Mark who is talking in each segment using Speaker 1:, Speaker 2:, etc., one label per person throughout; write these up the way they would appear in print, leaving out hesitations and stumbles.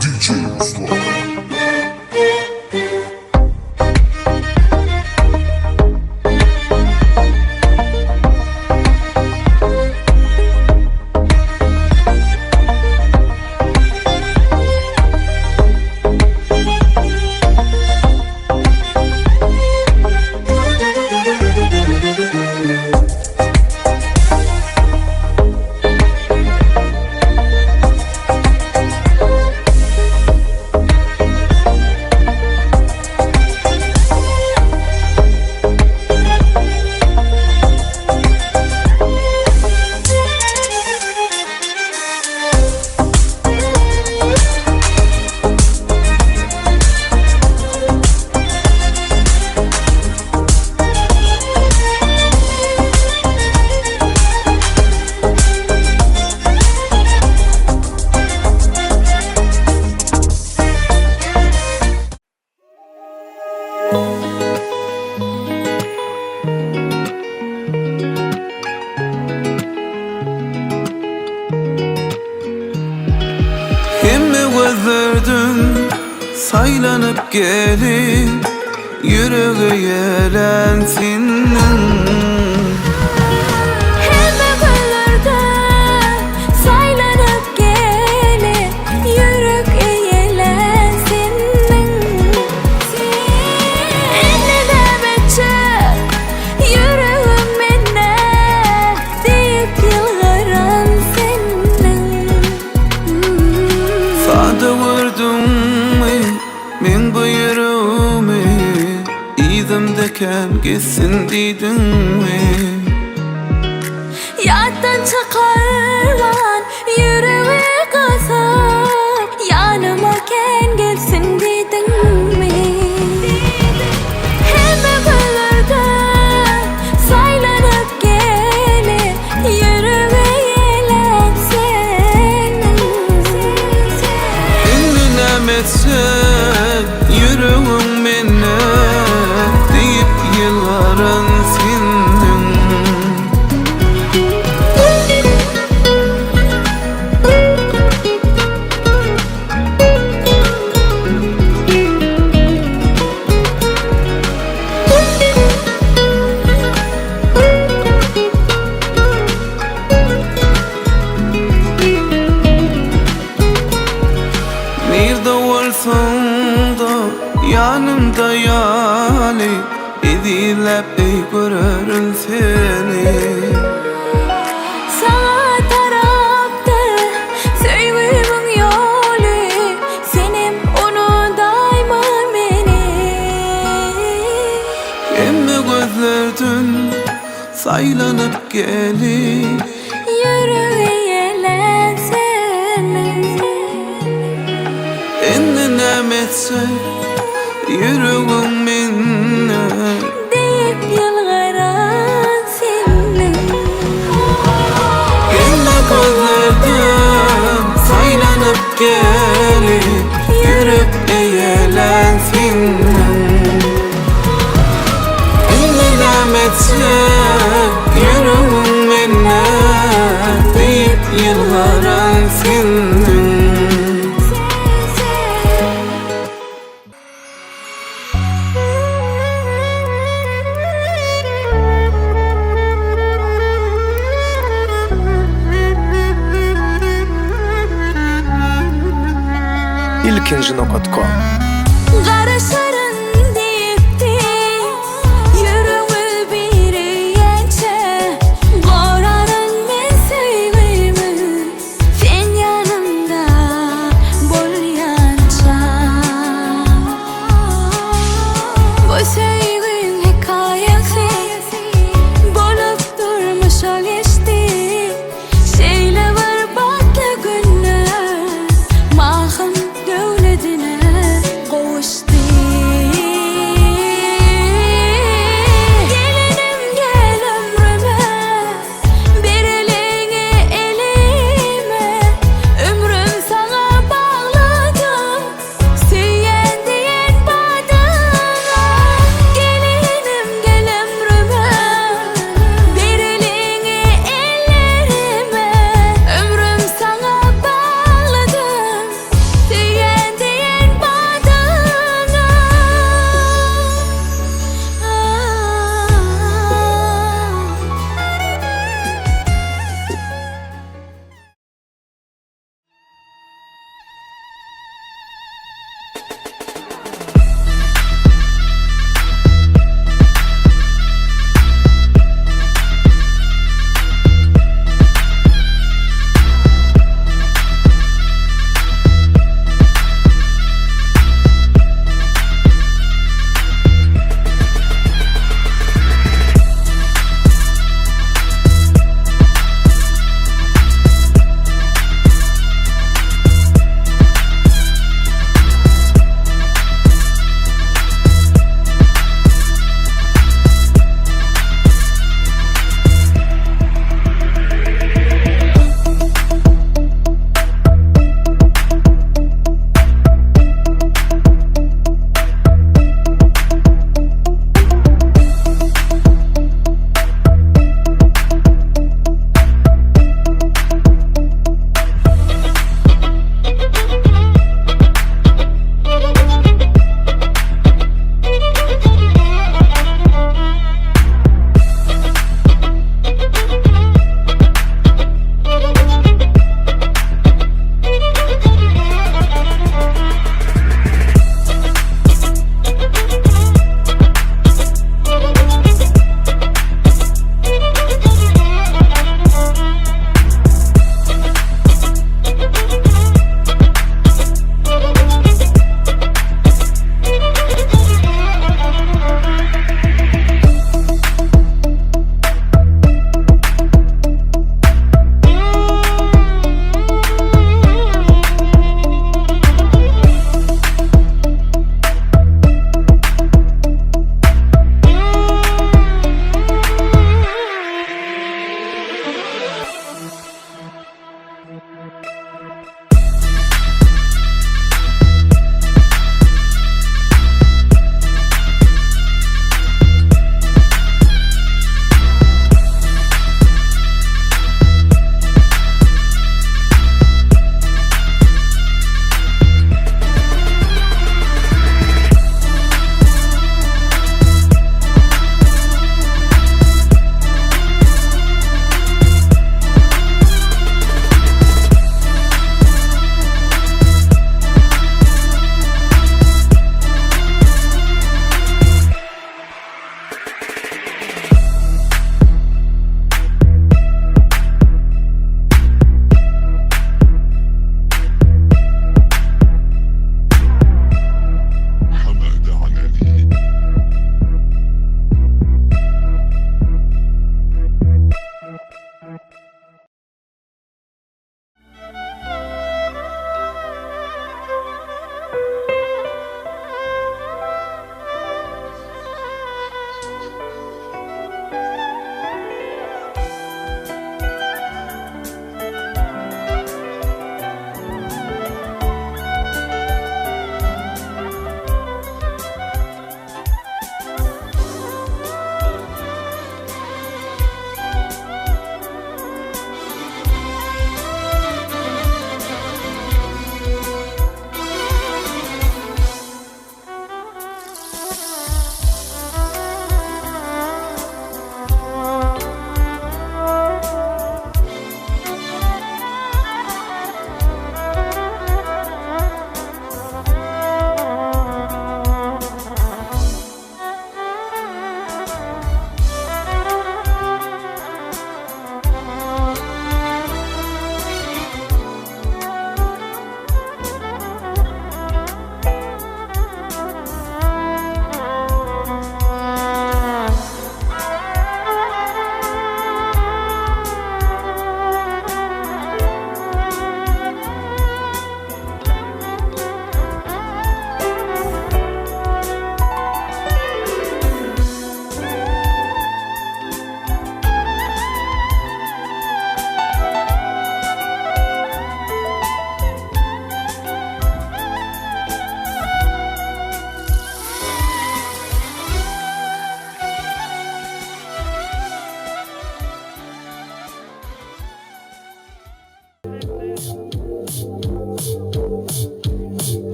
Speaker 1: DJ Ruslan.
Speaker 2: Hemme gözlerden saýlanyp gelip, Ýürege ýelen seniň.
Speaker 3: Hemme gözlerden saýlanyp gelip, Ýürek eýelän seniň. Indi näme etjek, ýüregim mende, Diýip ýylgyran seniň.
Speaker 2: Sada gördüňmi meň bu ýüregimi, Yzymda kän gezsin diýdiňmi?
Speaker 3: Ýatdan çykarman ýüregi gysyp, Ýanyma kän gelsin diýdiňmi? Hemme gözlerden saýlanyp gelip, Ýürege ýelen seniň.
Speaker 2: Indi näme etjek, ýüregim mende, Diýip ýylgyran seniň. Nirde bolsaň-da ýanymda ýaly, Ezizläp eý görerin seni.
Speaker 3: Saňa tarapdyr söýgümiň ýoly, Senem unudaýma meni.
Speaker 2: Hemme gözlerden saýlanyp gelip,
Speaker 3: Ýürege ýelen seniň.
Speaker 2: Indi näme etjek, ýüregim mende,
Speaker 3: Diýip ýylgyran seniň.
Speaker 2: Hemme gözlerden saýlanyp gelip, Ýürek eýelän seniň. Indi näme etjek, ýüregim mende, Diýip ýylgyran seniň.
Speaker 4: Ilkinji nokat kom.
Speaker 3: Garaşaryn diýipdi, ýüregimi birýänçä, Goraryn men söýgimi, sen ýanymda bolýança. Bu söýgiň hekaýasy bolup durmuşa geçdi, Şeýle bir bagtly günler Mahym döwletine gowuşdy.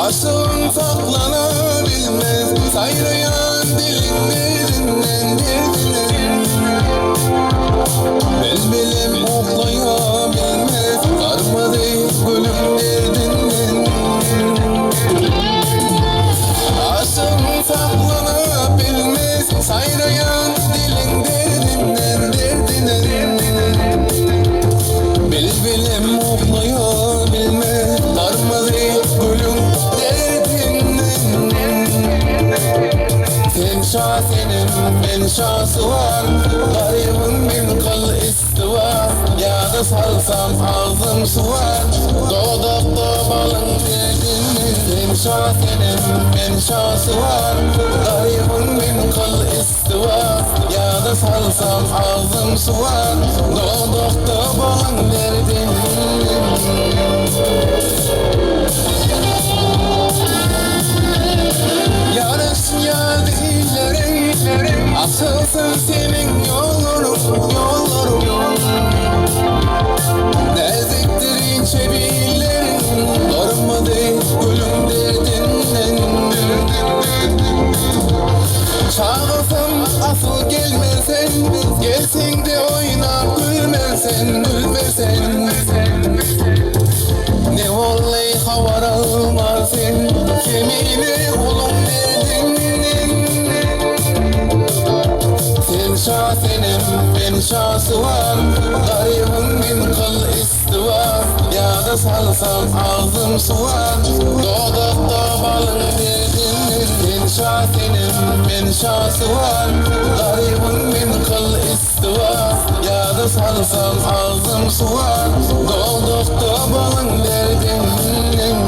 Speaker 2: Aşığın saklanabilmez Saýraýan dilin derdinden derdinden Bilbilim uklaýabilmez Garmady gülüm derdinden Aşygyň saklanabilmez Saýraýan dilin derdinden derdinden Bilbilim uklaýabilmez Garmady gülüň derdinden Sen şa senem men şasuwar Garybym men gyl istiwar Ýada salsam agzym suwar Dodakda balyň derdinden Sen şa senem men şasuwar Garybym men gyl istiwar Ýada salsam agzym suwar Dodakda balyň derdinden Ýaraşýar dilleriň Açylsyn seniň ýollaryň, ýollaryň Näzikdir inçe billeriň Garmady gülüň derdinden Çagyrsam asyl gelmersen Gelseň-de oýnap gülmersen, gülmersen Ne boldy habar alman sen Kemine guluň derdinden Sen şa senem men şasuwar Garybym men gyl istiwar Ýada salsam agzym suwar Dodakda balyň derdinden Sen şa senem men şasuwar Garybym men gyl istiwar Ýada salsam agzym suwar Dodakda balyň derdinden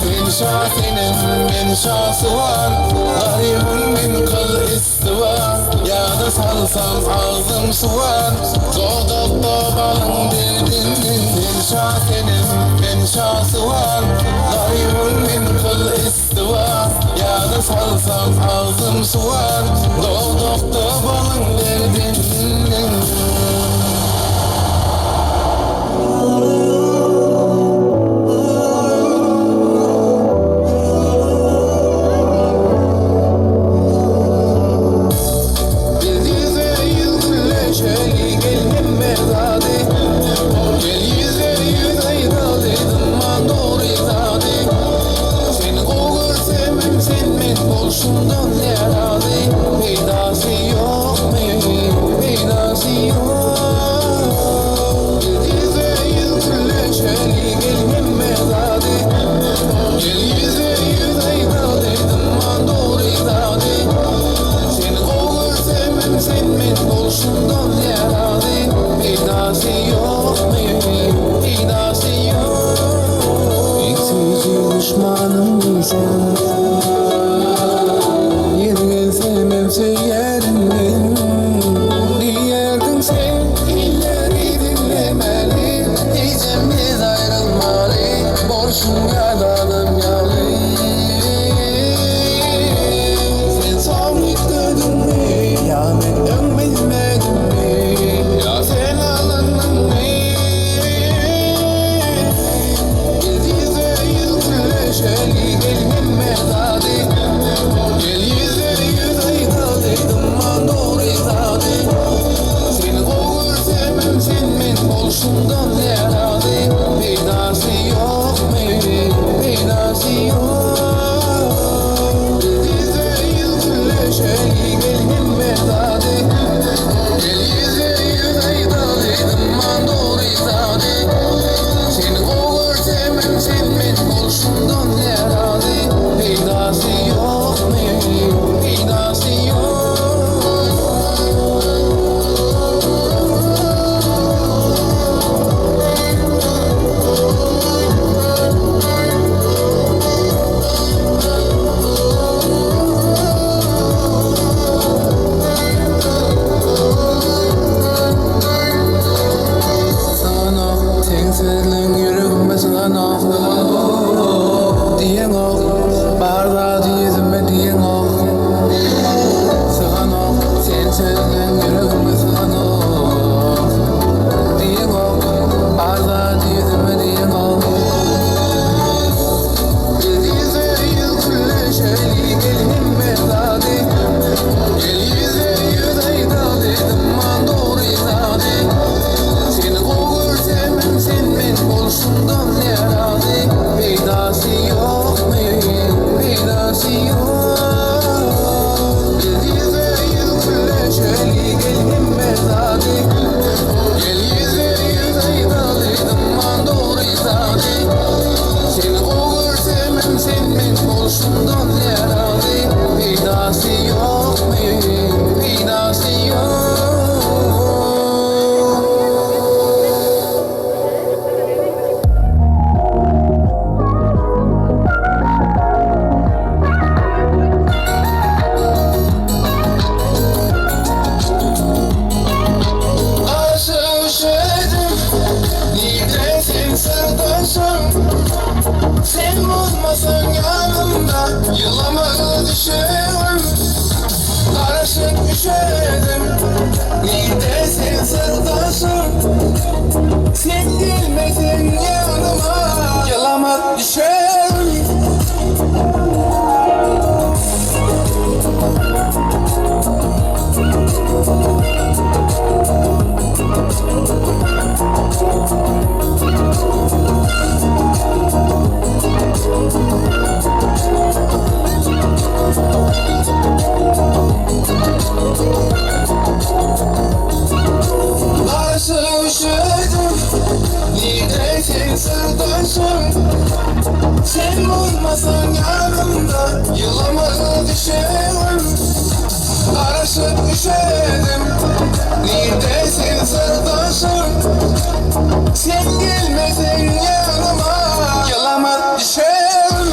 Speaker 2: Sen şa senem men şasuwar Garybym men gyl istiwar Ýada salsam agzym suwar Dodakda balyň derdinden Sen şa senem men şasuwar Garybym men gyl istiwar Ýada salsam agzym suwar Dodakda balyň derdinden Biz ýüzbe ýüz gülleşeli gel hemme zady Gel ýüzbe ýüz aýdaly dymman dogry zady Seni gowy görsemem sen men bolşumdan närazy Peýdasy ýokmy peýdasy. Bolşuň ýa-da adam ýaly. Sen soň üýtgediňmi ýa men öň bilmedimmi Ýa sen alyndyňmy Biz ýüzbe-ýüz gürleşeli gel hemme zady Gel ýüzbe-ýüz aýdaly dymman dogry zady Seni gowy görsemem sen men bolşumdan närazy Peýdasy ýokmy peýdasy ýok Biz ýüzbe-ýüz gürleşeli gel hemme zady Gel ýüzbe-ýüz aýdaly dymman dogry zady Seni gowy görsemem sen men bolşumdan närazy Peýdasy ýokmy peýdasy ýok. Syganok, seň sözleň ýüregime syganok. Diýeňok, bar zady ýüzüme diýeňok. Syganok, seň sözleň ýüregime syganok. Diýeňok, bar zady ýüzüme diýeňok. Biz ýüzbe-ýüz gürleşeli, gel hemme zady. Gel ýüzbe-ýüz aýdaly, dymman dogry zady. Seni gowy görsemem sen men bolşumdan närazy. Peýdasy ýokmy, peýdasy ýok. Biz ýüzbe-ýüz gürleşeli, gel hemme zady. Gel ýüzbe-ýüz aýdaly, dymman dogry zady. Seni gowy görsemem sen men bolşumdan närazy. Peýdasy ýokmy, peýdasy ýok. Aşa üşedim, nirde sen sırdaşım? Sen bolmasaň ýanymda, ýylama düşerim. Garaşyp üşedim, nirde sen syrdaşym? Sen gelmeseň ýanyma, ýylama düşerim. Garaşyp üşedim, nirde sen syrdaşym? Sen bolmasaň ýanymda, ýylama düşerim. Garaşyp üşedim, nirde sen syrdaşym? Sen gelmeseň ýanyma, ýylama düşerim.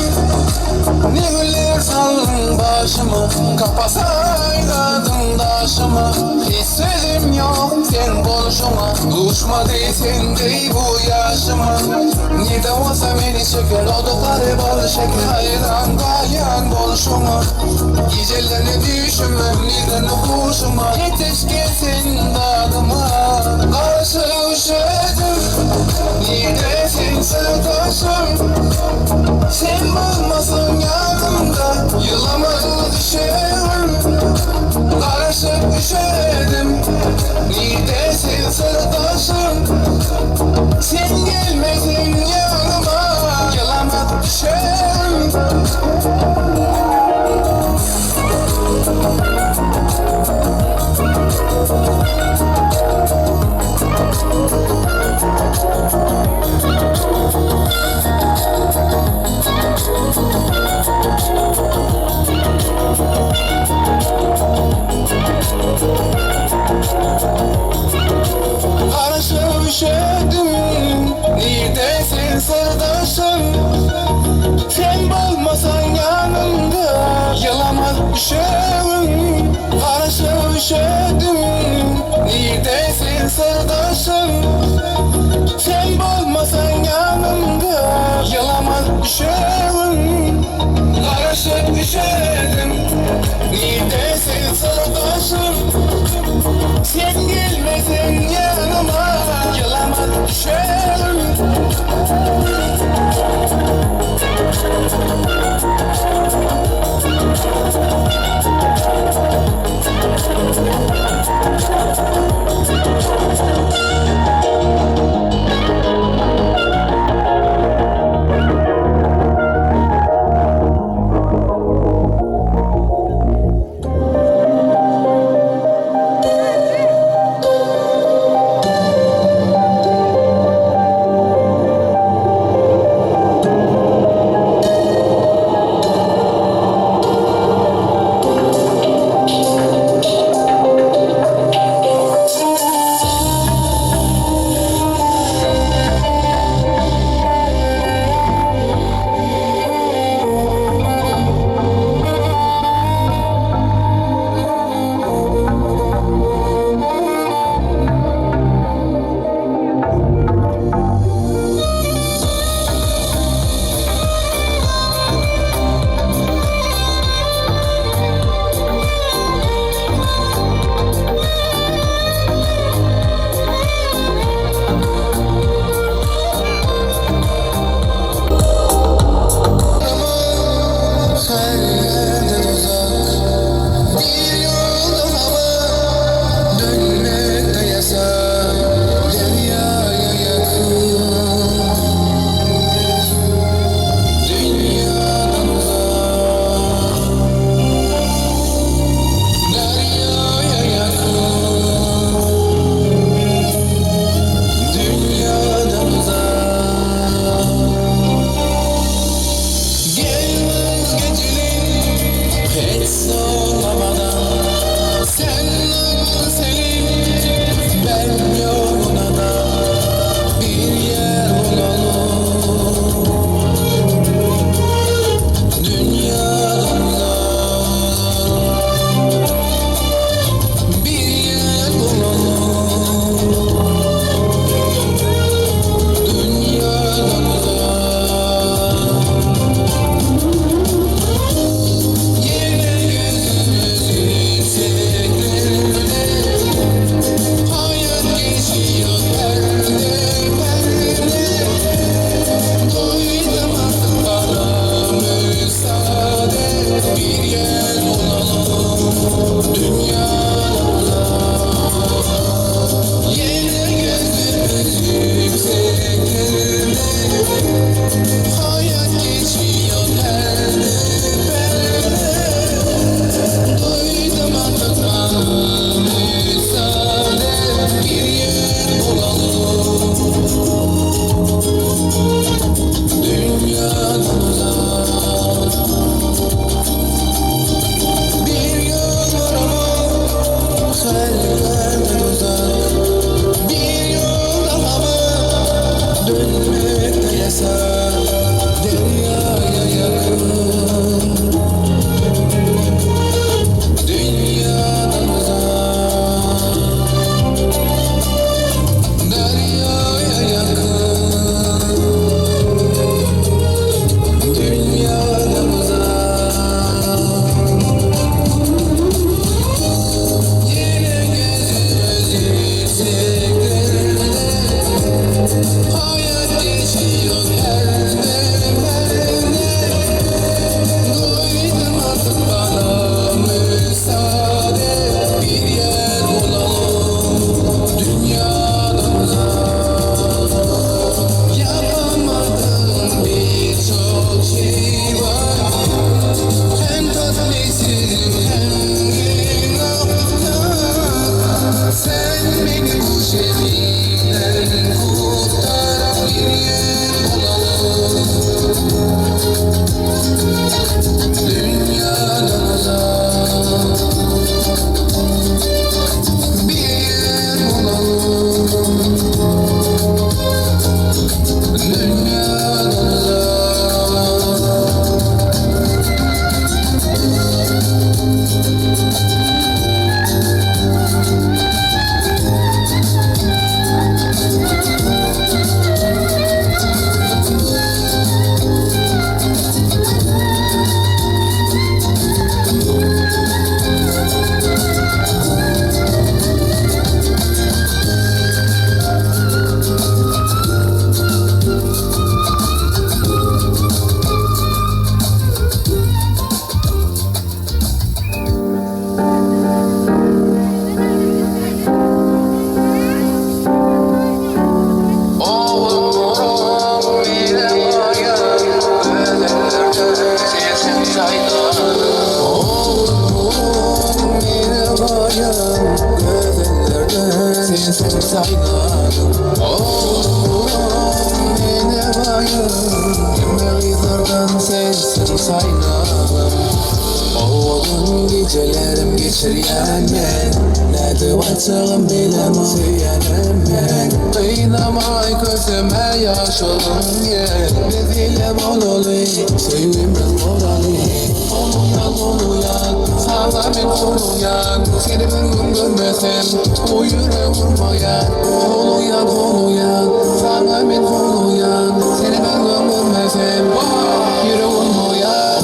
Speaker 2: Ne güller saldyň başyma, Kapasa aýladyň daşyma. Hiç sözüm ýok seň bolşuňa, Duşmady sen deý bu ýaşyma. Nirde bolsa meni çeker, Dodaklary bal şeker, Haýran galýan bolşuňa. Gijelerni düýşüme, nirden huşuma, Ýetiş gel sen dadyma. Garaşyp üşedim, nirde sen syrdaşym? Sen bolmasaň ýanymda, ýylama düşerim. Garaşyp üşedim, nirde sen syrdaşym? Sen gelmeseň ýanyma, ýylama düşerim. Garaşyp üşedim, nirde sen syrdaşym? Sen bolmasaň ýanymda, ýylama düşerim. Garaşyp üşedim, nirde sen syrdaşym? Sen bolmasaň ýanymda, ýylama. saýlanym Oh, meni gaýym Hemme gyzlardan sensiň saýlanym Owadan gijelerim geçirýän men Nädip aýtsagam bilemok söýýänem men Gynamaý köseme ýaşalym gel Biz ile bolaly söýgimiz goraly Goluňdan goluňdan saňa men goluňdan Seni bir gün görmesem bu ýürek urmaýar Goluňdan goluňdan saňa men goluňdan Seni bir gün görmesem ýürek urmaýar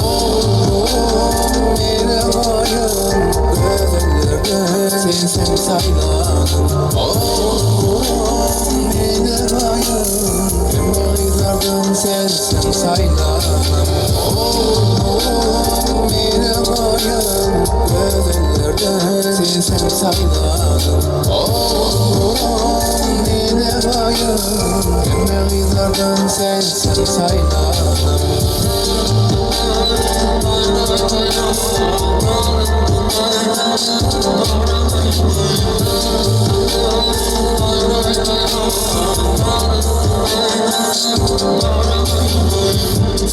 Speaker 2: Meni gaýym gözellerden sensiň saýlanym Meni gaýym hemme gyzlardan sensiň saýlanym Meni gaýym gözellerden sensiň saýlanym Meni gaýym hemme gyzlardan sensiň saýlanym.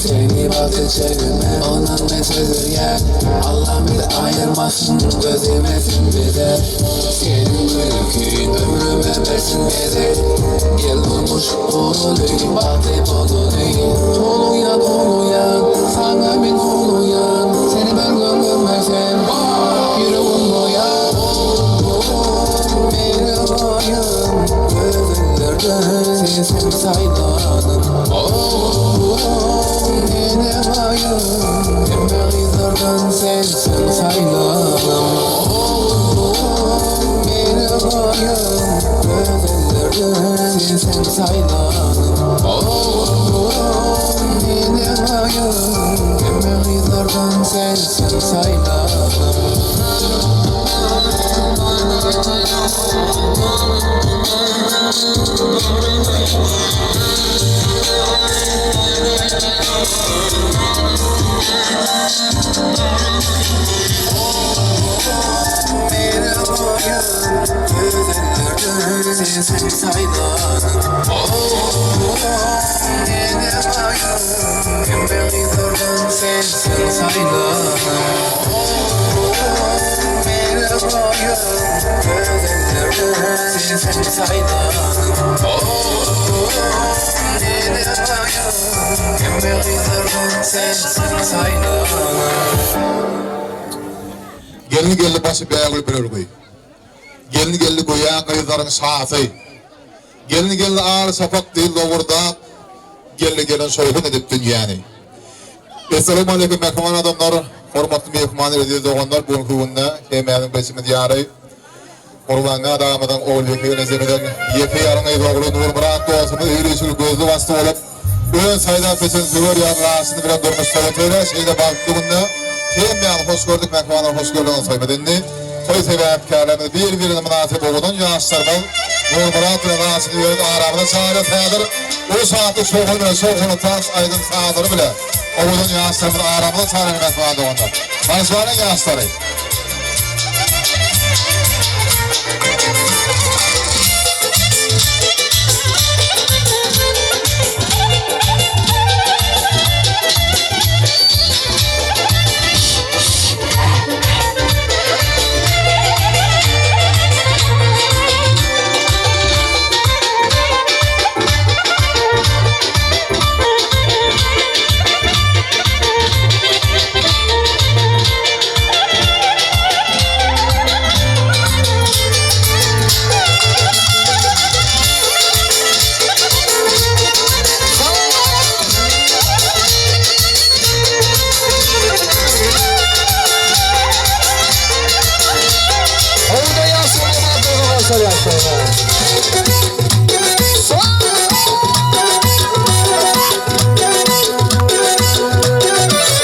Speaker 2: Seni bagtly çevirme ondan men söz berýän Allam bizi aýyrmasyn göz degmesin bize Seniň gülkiň ömrüme bersin bezeg Gel durmuş guraly bagtly bolaly Goluňa goluňa saňa men goluňa Seni bir gün görmesem ýüregim doýar Meni gaýym gözellerden sensiň saýlanym Meni gaýym hemme gyzlardan sensiň saýlanym Meni gaýym gözellerden sensiň saýlanym Meni gaýym hemme gyzlardan sensiň saýlanym.
Speaker 1: Gelni geldi başy bägül bir örgü. Gelni geldi göýä gyzlaryň şasy. Gelni geldi al şapak deý lowurdap, Gelni gelen şowhun edip dünýäni. Essalawmaleýkum mähriban adamlar, hormatly myhman eziz doganlar bu günki günde hemmämiziň bilşimiz ýaly Gurbanguly adamyzyň Ogulbike gelnejemiziň ýeke ýalňyz ogly Nurmyrat dostumyz öýli-işikli gözli başly bolup öz saýlap seçen söwer ýar Laçyny bilen durmuş sowatýar şeýle bagtly günde hemmäňizi hoş gördük mähribanlar hoş gördüňiz toýumyz indi toý sebäpkärlerimiz bir-birine mynasyp owadan ýaşlarymyz Nurmyrat bilen Laçyny öz aramyza çagyrýas häzir uly şatlyk şowhun bilen şowhunly tans aýdym sazlary bile owadan ýaşlarymyzy aramyza çagyrýan mähriban doganlar Tanyşmalyň ýaşlary.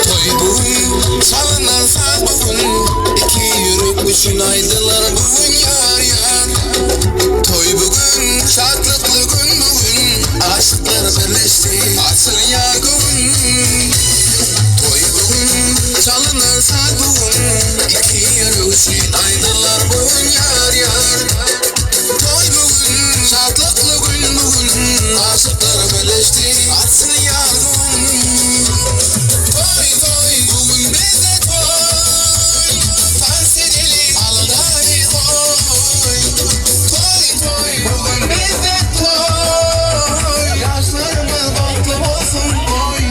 Speaker 2: Toý bu gün, çalynar saz bu gün, Iki ýürek üçin aýdylar bu gün ýar-ýar. Toý bu gün, şatlykly gün bu gün, Aşyklar birleşdi, açylýar göwün. Toý bu gün, çalynar saz bu gün, Iki ýürek üçin aýdylar bu gün ýar-ýar. Toý bu gün. Aşyklar birleşdi Atsyn ýargyn Toý toý bu gün bizde toý Tans edeli aladany goý Toý toý bu gün bizde toý Ýaşlarymyz bagtly bolsun goý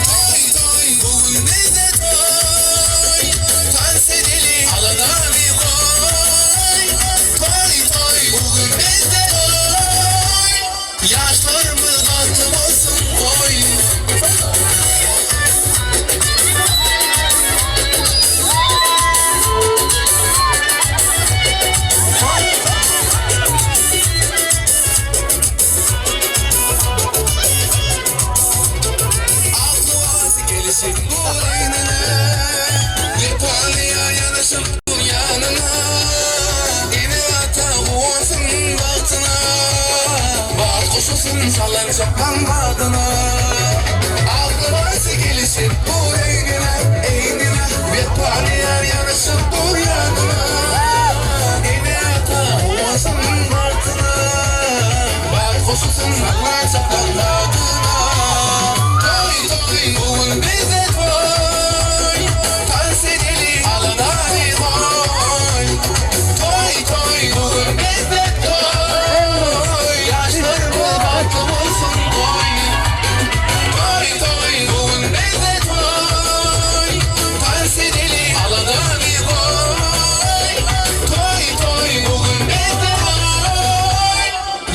Speaker 2: Toý toý bu gün bizde toý Tans edeli aladany goý Toý toý bu gün bizde toý Ýaşlarymyz bagtly bolsun goý. Akly barysy gelişip dur egnine Wepaly ýar ýanaşyp dur ýanyna Ene-ata guwansyn bagtyna Bagt goşulsyn sallançakdan badyna Akly barysy gelişip dur egnine Egnine Wepaly ýar ýanaşyp dur ýanyna Ene-ata guwansyn bagtyna Bagt goşulsyn sallançakdan badyna Toý toý bu gün bizde toý Tans edeli aladany goý Toý toý bu gün bizde toý Ýaşlarymyz bagtly bolsun goý Toý toý bu gün bizde toý Tans edeli aladany goý Toý toý bu gün bizde toý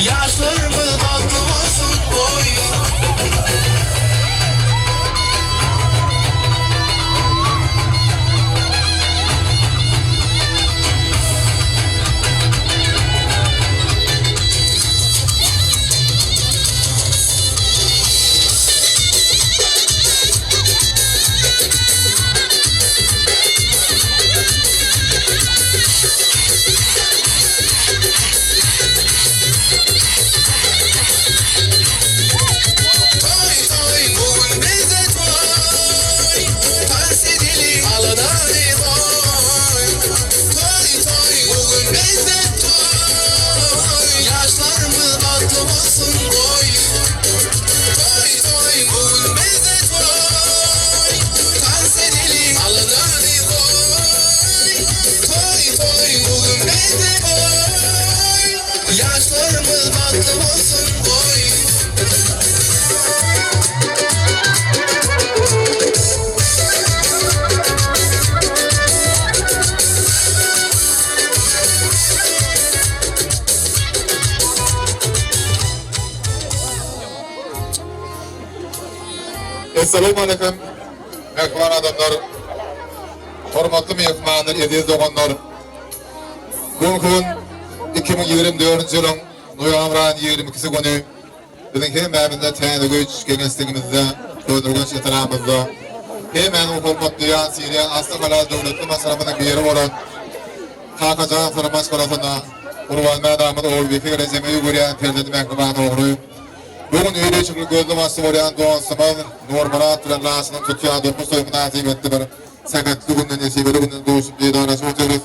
Speaker 2: Ýaşlarymyz bagtly bolsun goý. Toý toý bu gün bizde toý Tans edeli aladany goý Toý toý bu gün bizde toý Ýaşlarymyz bagtly bolsun goý Toý toý bu gün bizde toý Tans edeli aladany goý Toý toý bu gün bizde toý Ýaşlarymyz bagtly bolsun goý.
Speaker 1: Essalamualeýkum mähriban adamlar, hormatly myhmanlar, eziz doganlar. Bu gün 2024-nji ýylyň noýabr aýynyň 22-si güni biziň hemmämizde Täze Güýç geňeşligimizde, Köneürgenç etrabymyzda hemmämiziň hormatlaýan, sylaýan asly halal döwletli maşgalamyzyň biri bolan Kakajan Syry maşgalasynda Gurbanmät agamyz Ogulbike gelejegine ýüwürýän perzendi mähriban ogly, Bu gün öýli-işikli gözli-başly bolýan dostumyz Nurmyrat bilen Laçynyň tutýan durmuş toýy mynasybetli bir sähetli günde, nesibeli günde duşup didarlaşyp otyrys.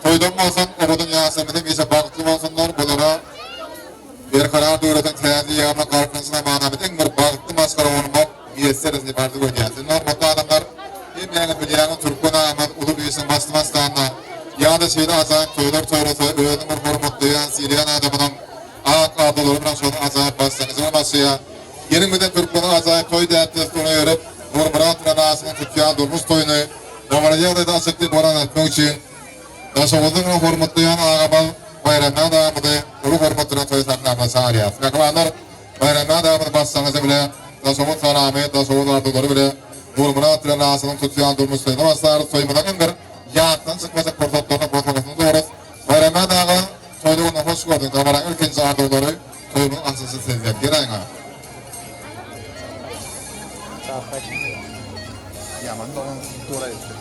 Speaker 1: Toýdan bolsun, owadan ýaşlarymyz hemişe bagtly bolsunlar, bulara Berkarar döwletiň täze eýýamynyň Galkynyşy zamanamyz iň bir bagtly maşgala bolmak miýesser etsin diýip arzuw edýäris. Indi hormatly adamlar, hemmäňiz bilýäňiz, türkmen agamyz uly bir işiň başyny başlanda ýa-da şeýle ajaýyp toýlar toýlasa özüniň bir hormatlaýan, sylaýan adamynyň Ak arzuwlary bilen şol ajaýyp başlangyjyna başlaýar. Geliň bizem türkmeniň ajaýyp toý däp-dessuryna eýerip, Nurmyrat bilen Aşynyň tutýan durmuş toýuny dabaraly ýagdaýda açyk diýip waran etmek üçin Daşoguzdan gelen hormatlaýan agamyz Baýrammäd agamyzy uly hormat bilen toý sahnamyza çagyrýarys. Mähribanlar, Baýrammäd agamyz başlangyjy bile Daşoguz salamy, Daşoguz arzuwlary bile Nurmyrat bilen Aşynyň tutýan durmuş toýuna başlarys. Toýumyzyň iň bir ýatdan çykmajak pursatlaryna bosagasyny durarys. Baýrammäd aga, Toýly günde hoş gördük. Dabaraň ilkinji arzuwlary toýumyň açylyşy sizden. Geläýiň aga.
Speaker 5: Ýaman dogan dura etdi.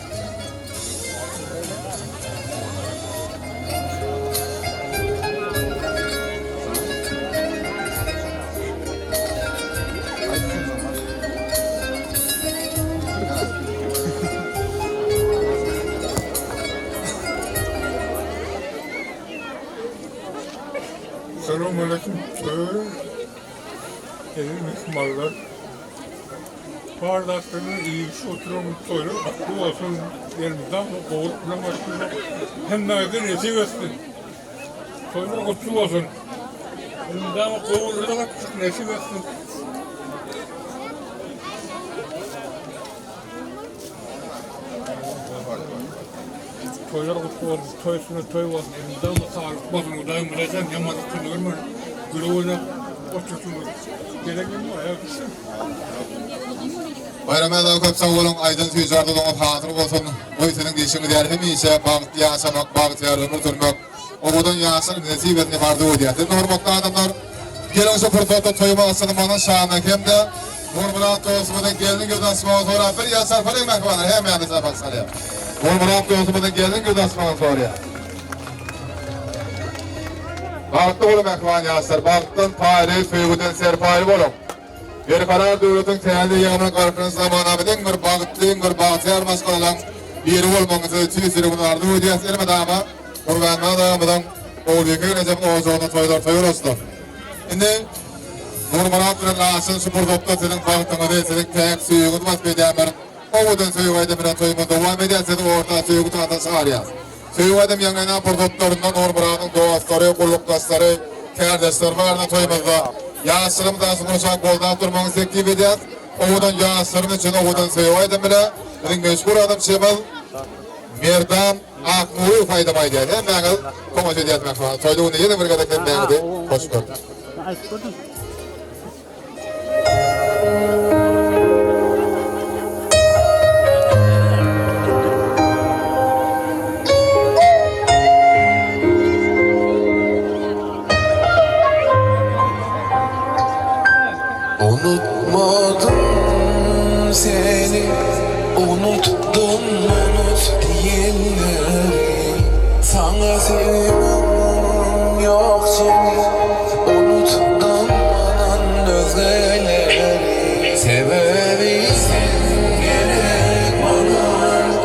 Speaker 6: Salam aleyküm. Eziz myhmanlar, bar zatlaryny iýip oturan toýlar gutly bolsun, elmydama gowulyk bilen başlasak, hemmäňize nesip etsin. Toýlar gutly bolsun. Elmydama gowulyga gatnaşyk nesip etsin. Toýlar gutly bolsun, toý üstüne toý bolsun, elmydama saglyk bolsun, Hudaýym bilejan ýamanlyk künde görmesin, gülüp oýnap otursunlar. Gelen gün aýak düşsün.
Speaker 1: Baýram aga köp sag boluň aýdan süýji arzuwyňyz hasyl bolsun goý siziň diýşiňiz ýaly hemişe bagtly ýaşamak bagtyýar ömür sürmek owadan ýaşlar nesip etsin diýip arzuw edýäs siz hormatly adamlar geliň şu pursatda toýumy açylmagynyň şanyna hem-de Nurmyrat dostumyzyň gelniň göz açmagyny sorap bir ýaşar palyň mähribanlar hemmämiz sapak salýar. Nurmyrat dostumyzyň gelniň göz açmagyny soraýar. Bagtly boluň mähriban ýaşlar, bagtdan paýly, söýgüden serpaýly boluň. Berkarar döwletiň täze eýýamynyň Galkynyş zamanamyz iň bir bagtly, iň bir bagtyýar maşgalalaň biri bolmagyňyzy tüýs ýüregimden arzuw edýäs. Elmydama Gurbanmyrat agamyzyň Ogulbike gelnejemiň ojagynda toýlar toý bolsun. Indi Nurmyrat bilen Laçyn şu pursatda siziň bagtyňyzy, siziň päk söýgiňizi wasp edýän bir owadan söýgi aýdym bilen toýumyzy dowam edýäs, sizi orta söýgi tagtyna çykarýas. Söýgi aýdym ýaňlanan pursatlarynda Nurmyradyň dostlary, gullukdaşlary, kärdeşleri barada toýumyzda ýaşlarymyz daşy gurşap goldap durmagyňyzy teklip edýäs. Owadan ýaşlarymyz üçin owadan söýgi aýdym bile biziň meşhur aýdymçymyz Merdan Aknuryýew aýdym aýdýar. Hemmäňiz tomaşa edýäs mähriban. Toýly günde ýene bir gezek hemmäňizi hoş gördük.
Speaker 2: Unutmadım seni Unutdum unut diýenleri Saňa söýgim ýok seni Unutdum mundan özgeleri Sebäbi sen gerek maňa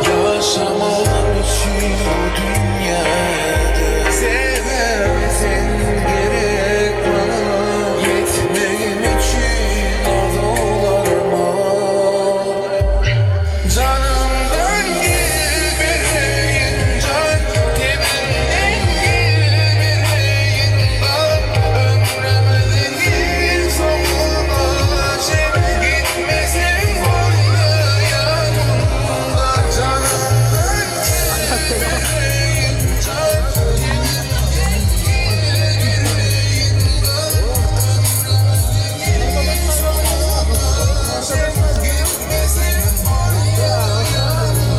Speaker 2: Ýaşamagym üçin bu dünýäde Sebäbi sen gerek maňa Ýetmegim üçin arzuwlaryma Janymdan gel bereýin jan Tenimden gel bereýin gan Ömrümiziň il soňuna çen Gitmeseň boldy ýanymdan Janymdan gel bereýin jan Tenimden gel bereýin gan Ömrümiziň il soňuna çen Gitmeseň boldy ýanymdan.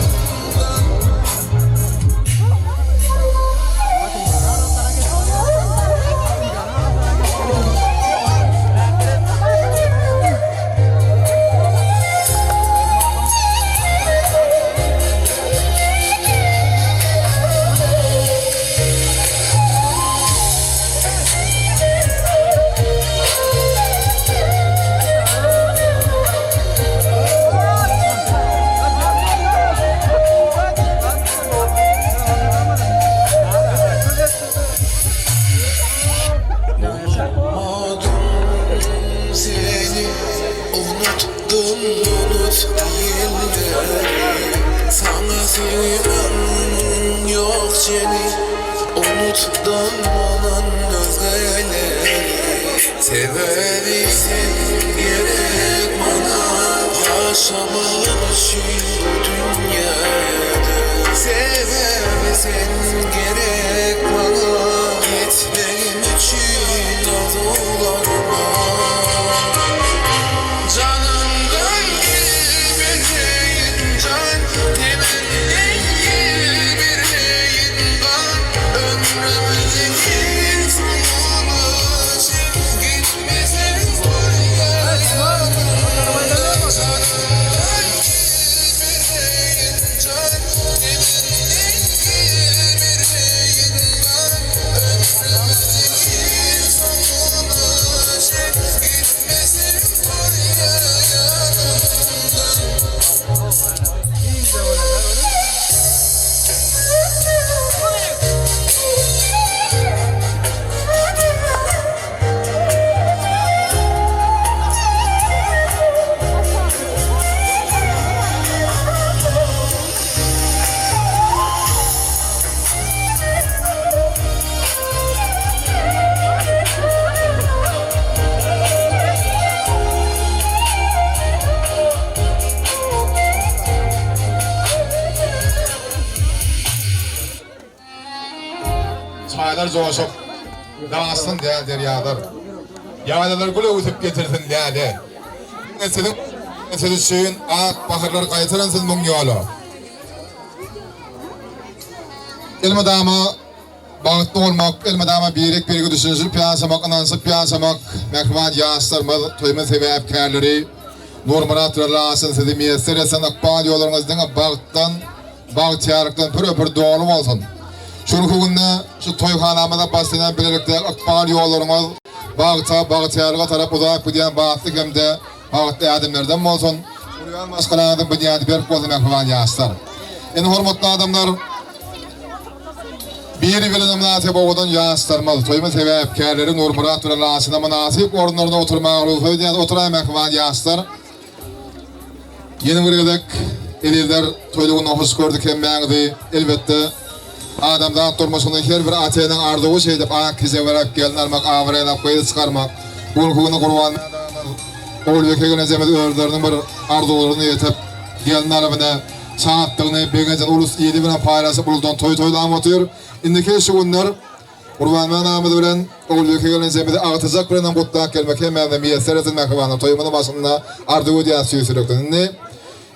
Speaker 2: Unutmadım seni Unutdum unut diýenleri Saňa söýgim ýok seni Unutdum mundan özgeleri Sebäbi sen gerek maňa Ýaşamagym üçin bu dünýäde Sebäbi sen gerek maňa Ýetmegim üçin arzuwlaryma Janymdan gel bereýin jan Tenimden gel bereýin gan Ömrümiziň il soňuna çen Gitmeseň bolýar ýanymdan Janymdan gel bereýin jan Tenimden gel bereýin.
Speaker 1: joşup, daşsyn däl derýalar. Ýaýlalar gül öwsüp getirsin läle. Diňe siziň siz üçin ak baharlar gaýtalansyn müň ýola. Elmydama bagtly bolmak, elmydama birek-birege düşünişip ýaşamak, ynanyşyp ýaşamak, mähriban ýaşlarymyz, toýumyz sebäpkärleri Nurmyrat we Laçyn sizi miýesser etsin, ykbal ýollaryňyz diňe bagtdan, bagtyýarlykdan püre-pür doly bolsun! Şu günki günde şu toýhanamyzda başlanýan bilelikdäki ykbal ýollaryňyz bagta, bagtyýarlyga tarap uzap gidýän batly hem-de bagtly ädimlerden bolsun! Gurýan maşgalaňyzyň binýady berk bolsun mähriban ýaşlar! Indi hormatly adamlar, biri bilen mynasyp owadan ýaşlarymyz, toýumyz sebäpkärleri Nurmyrat bilen Laçyna mynasyp orunlarynda oturmaga rugsat edýäs. Oturaý mähriban ýaşlar! Ýene bir gezek ezizler toýly günde hoş gördük hemmäňizi. Elbetde adamzat durmuşynda her bir ata-enäň arzuwy şeýdip ak hijeberäk gelin almak, abraýlap gyz çykarmak. Bu günki günde Gurban dädemiz, Ogulbike gelnejemiz özleriniň bir arzuwlaryna ýetip, gelin alyp ine şatlygyny, begenjini ulus ili bilen paýlaşyp uludan toý toýlap otyr. Indiki şu günler Gurbanmän agamyz bilen Ogulbike gelnejemizi agtyjak bilenem gutlap gelmek hemmämize miýesser etsin mähribanlar toýumyzyň başynda arzuw edýäs tüýs ýürekden. Indi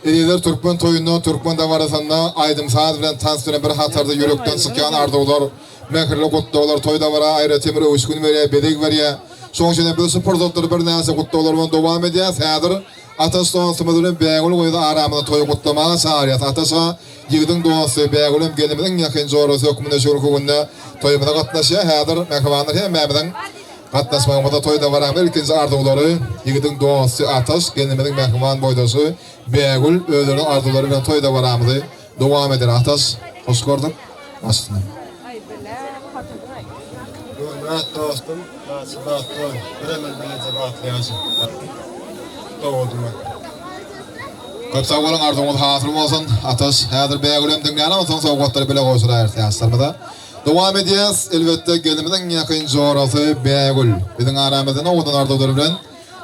Speaker 1: ezizler türkmen toýunda türkmen dabarasynda aýdym saz bilen tans bilen bir hatarda ýürekden çykýan arzuwlar mähirli gutlaglar toý dabara aýratyn bir öwüşgin berýär bezeg berýär. Şoň üçin hem biz şu pursatlary birnäçe gutlaglar bilen dowam edýäs. Häzir Ataş dostumyz bilen Bägül gyzy aramyzda toýy gutlamaga çagyrýas. Ataş-a ýigidiň dosty, Bägülem gelnimiziň iň ýakyn jorasy hökmünde şu günki günde toýumyza gatnaşýar. Häzir mähribanlar hemmämiziň gatnaşmagymyzda toý dabaramyz ilkinji arzuwlary ýigidiň dosty Ataş, gelnimiziň mähriban boýdaşy Bägül özleriniň arzuwlary bilen toý dabaramyzy dowam eder. Ataş, hoş gördük. Baş üstüne.
Speaker 5: Nurmyrat dostum, Laçyn bagtly bol, bir ömür bileje bagtly ýaşa. Doguldyma.
Speaker 1: Köp sag boluň arzuwyňyz hasyl bolsun. Ataş, häzir Bägülem diňläli onsoň sowgatlary bile gowşuraýarys ýaşlarymyza. Dowam edýäs, elbetde gelnimiziň ýakyn jorasy Bägül biziň aramyzda owadan arzuwlar bilen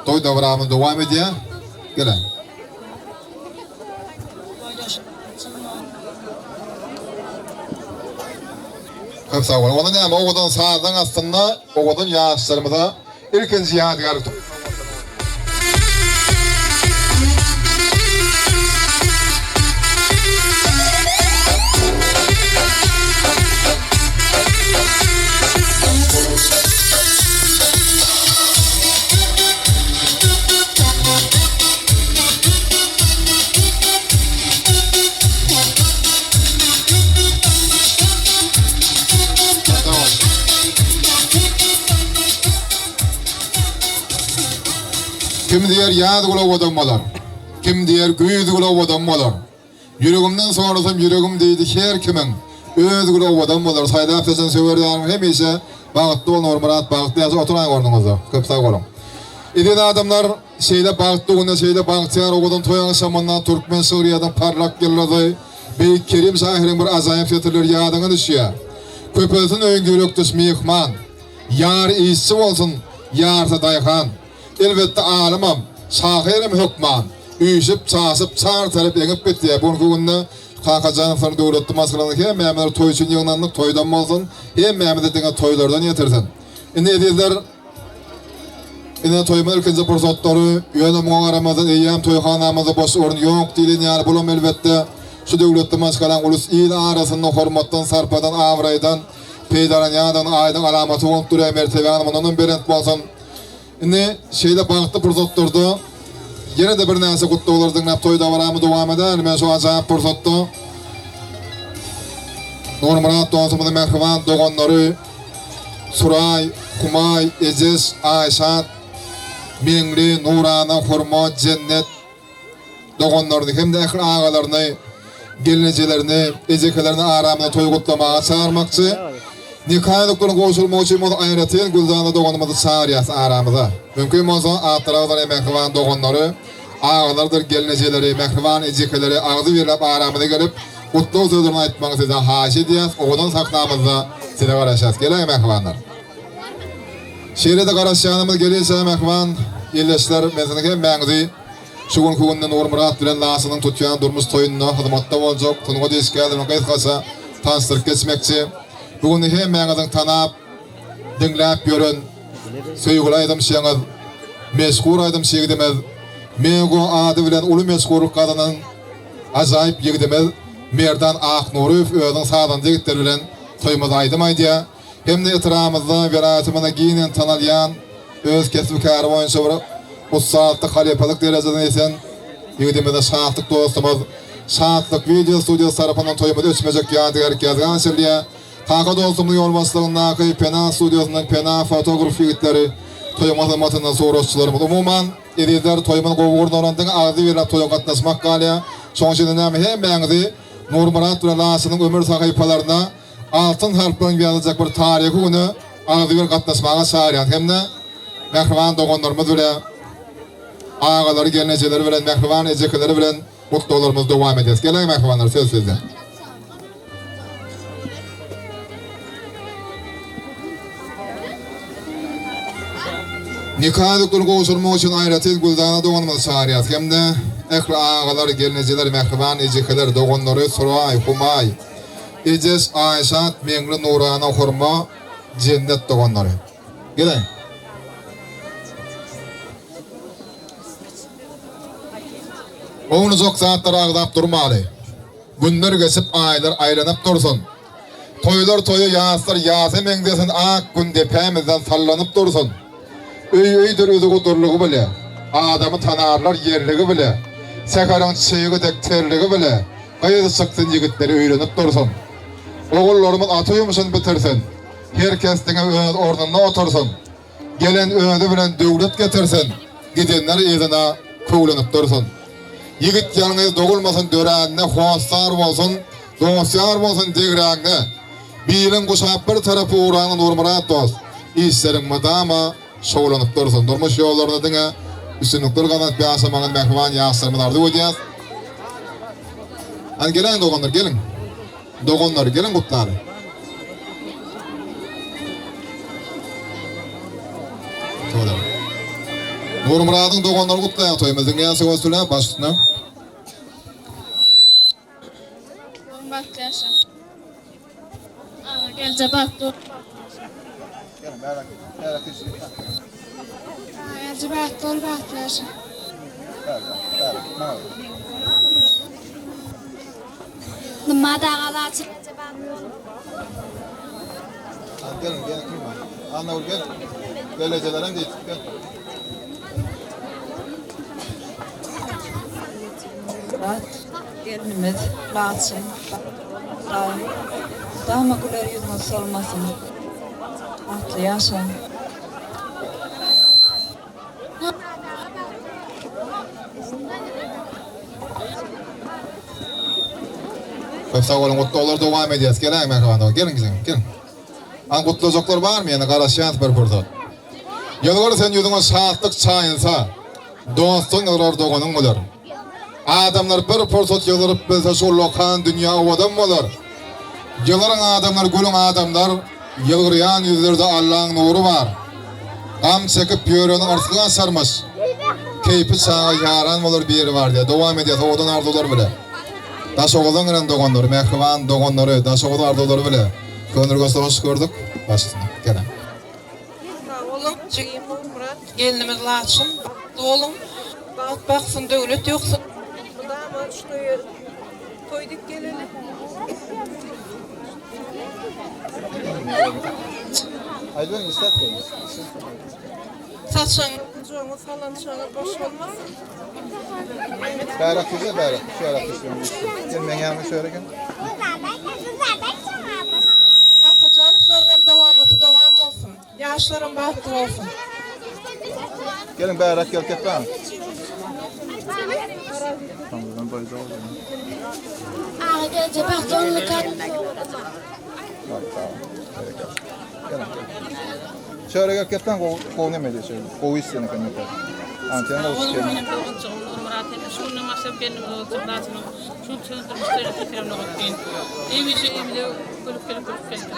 Speaker 1: toý dabaramyz dowam edýär. Geliň. Köp sag boluň. Onda näme owadan sazyň astynda owadan ýaşlarymyza ilkinji ýadygärlik toý sowgatlaryny Kim diýer ýaz gül owadan bolar, Kim diýer güýz gül owadan bolar. Ýüregimden sorasam ýüregim diýdi her kimiň öz güli owadan bolar saýlap seçen söwer ýaryň hemişe bagtly bol Nurmyrat bagtly ýaşa oturaýyň ornuňyzda köp sag boluň Eziz adamlar şeýle bagtly günde şeýle bagtyýar owadan toý agşamynda türkmen şygryýatynyň parlak ýyldyzy beýik Kerim şahyryň bir ajaýyp setirleri ýadyňa düşýär Köpelsin öýüň ýürekdeş myhman Ýary işçi bolsun ýarysy daýhan Elbetde alymam, şahyram hökman, üýşüp, çaşyp, çar tarap eňip gitýär. Bu günki günde Kakajanowlaryň döwletli maşgalasynyň hemmämiz toý üçin ýygnandyk, toýdan bolsun, hemmämizi diňe toýlardan ýetirsin. Indi ezizler, ine toýumyz ilkinji pursatlary, ýöne muňa garamazdan eýýäm toýhanamyzda boş orun ýok diýlen ýaly, bulam elbetde şu döwletli maşgalaň ulus il arasynda hormatdan, sarpadan, abraýdan peýdalanýandygynyň aýdyň alamaty bolup durýar, mertebäňiz mundanam belent bolsun. Indi şeýle bagtly pursatlarda ýene-de birnäçe gutlaglary diňläp toý dabaramy dowam eder. Men şu ajaýyp pursatda Nurmyrat dostumyzyň mähriban doganlary Suraý, Humaý, Ejeş, Aýşat, Meňli, Nurana, Hurma, Jennet, doganlaryny hem-de ähli agalaryny, gelnejelerini, ejekelerini aramyza toý gutlamaga çagyrmakçy. Nika ýüzükleriniň gowşurylmagy üçin bolsa aýratyn Gülzada doganymyzy çagyrýas aramyza. Mümkin bolsa, atlary agzalan mähriban doganlary, agalardyr gelnejeleri, mähriban ejekeleri agzybirläp aramyza gelip, gutlag sözlerini aýtmagyny sizden haýyş edýäs, owadan sahnamyzda size garaşýas. Geläý mähribanlar! Şeýle-de garaşýanymyz gelinçä mähriban ildeşler, men siziň hemmäňizi Şu günki günde Nurmyrat bilen Laçynyň tutýan durmuş toýunda hyzmatda boljak sungat işgärlerini gysgaça tanyşdyryp geçmekçi. Bu günde hemmäňiziň tanap. diňläp ýören söýgüli aýdymçyňyz, meşhur aýdymçy ýigidimiz, Mego ady bilen uly meşhurlyk gazanan ajaýyp ýigidimiz Merdan Aknuryýew özüniň sazanda ýigitleri bilen toýumyzda aýdym aýdýar hem-de etrabymyzda, welaýatymyzda giňden tanalýan, öz kesbi-käri boýunça bir ussatlyk, halypalyk derejesine ýeten ýigidimize Şatlyk dostumyz Şatlyk wideo studiýasy tarapyndan toýumyz öçmejek ýadygärlik ýazga geçirilýär. Kaka dostumyzyň ýolbaşçylygyndaky Pena studiýasyndan Pena fotograf ýigitleri toýuň hyzmatynda suratçylarymyz. Umuman, ezizler, toýumyz gowy gurnalan, diňe agzybirläp toýa gatnaşmak galýar. Şonuň üçin-de näme hemmäňizi Nurmyrat bilen Laçynyň ömür sahypalaryna altyn harplaryň ýazyljak bir taryhy güne agzybir gatnaşmaga çagyrýan hem-de mähriban doganlarymyz bile, agalary, gelnejeleri bilen, mähriban ejekeleri bilen gutlaglarymyzy dowam edýäris. Geliň mähribanlar, söz sizde. Nika ýüzüklerini gowşurmak üçin aýratyn Güldana doganymyzy çagyrýarys hem-de ähli agalar, gelnejeler, mähriban ejekeler, doganlary Suraý, Humaý, Ejeş, Aýşat, Meňli, Nurana, Hurma, Jennet doganlary. Geliň. Ownujak zatlary agzap durmaly. Günler geçip, aýlar aýlanyp dursun. Toýlar toýa, ýaslar ýasa meňzesin, ak Gün depämizden sallanyp dursun. Öý öýdür özi gudurlygy bile, adamy tanarlar ýerligi bile, säheriň çygy dek terligi bile, gyz çyksyn ýigitleri öýlenip dursun. Ogullarymyz ata ýumşuny bitirsin, her kes diňe öz ornunda otursyn. Gelen özi bilen döwlet getirsin, gidenler yzyna köwlenip dursun. Ýigit ýalňyz dogulmasyn döränine hossar bolsun, dost-ýar bolsun degräňde. Biliň guşap bir tarapa ugraňda Nurmyrat dost, işleriň mydama şowlanyp dursun. Durmuş ýollarynda diňe üstünlikler gazanyp ýaşamagyňyzy mähriban ýaşlarymyza arzuw edýäs. Hany geläýiň doganlar geliň. Doganlar geliň gutlaly. Toýlar. Nurmyradyň doganlary gutlaýar toýumyzy diňleýän söwes bilen baş üstüne.
Speaker 7: Bagtly ýaşa. Aga gelje bagtly bol. Aga gelje bagtly bol bagtly ýaşa. Gymmat aga laçyn eje bagtly boluň.
Speaker 1: Gelin gel kim var? Anna gel. Gelejelerem de gel.
Speaker 8: Murat gelnimiz Laçyn Hudaýym mydama güler ýüzüňiz solmasyn. Bagtly ýaşaň.
Speaker 1: Köp sag boluň gutlaglar dowam edýäs geläň mähriban dogan geliň geliň geliň. An gutlajaklar barmy ýene garaşýas bir pursat. Ýylgyr sen ýüzüňe şatlyk çaýynsa dostuň ýylgyrar doganyň güler. Adamlar bir pursat ýylgyryp bilse şu ullakan dünýä owadan bolar. Ýylgyryň adamlar gülüň adamlar ýylgyrýan ýüzlerde Allaň nury bar. Gam çekip ýöreniň yrsgy gaçarmyş. Keýpi çaga ýaran bolar biri bar diýýär. Dowam edýäs owadan arzuwlar bile. Daşoguzdan gelen doganlary, mähriban doganlary, Daşoguz arzuwlary bile. Köneürgençde hoş gördük. Baş üstüne. Gelen.
Speaker 9: Sag boluň jigim Nurmyrat, gelnimiz Laçyn, bagtly boluň, bagt baksyn, döwlet ýoksun. Mydama şu toýa toý dik geleli. Saçagyňyz, bujagyňyz, salançagyňyz boş bolmasyn.
Speaker 1: Bärak güzel bärak. Şöyle Gel men ýanyma şöyle gel.
Speaker 9: Kakajanowlaryň hem dowamaty dowam bolsun. Ýaşlaram bagtly bolsun.
Speaker 1: Geliň bärak gel kepän.
Speaker 7: Aga gelje bagtly bolun.
Speaker 1: Şöyle gel kepän gowy gowy neme diýýär şöyle. Gowy isleýän eken ýokar. Anten gowy
Speaker 10: Onuň
Speaker 1: çykyr.
Speaker 10: menem doganjygym Nurmyrat hem şu günden başlap gelnimiz boljak Laçynyň şu söz durmuş döwleti bitiren ogat diýen. Hemişe öýümize gülüp gelip gülüp gelsin.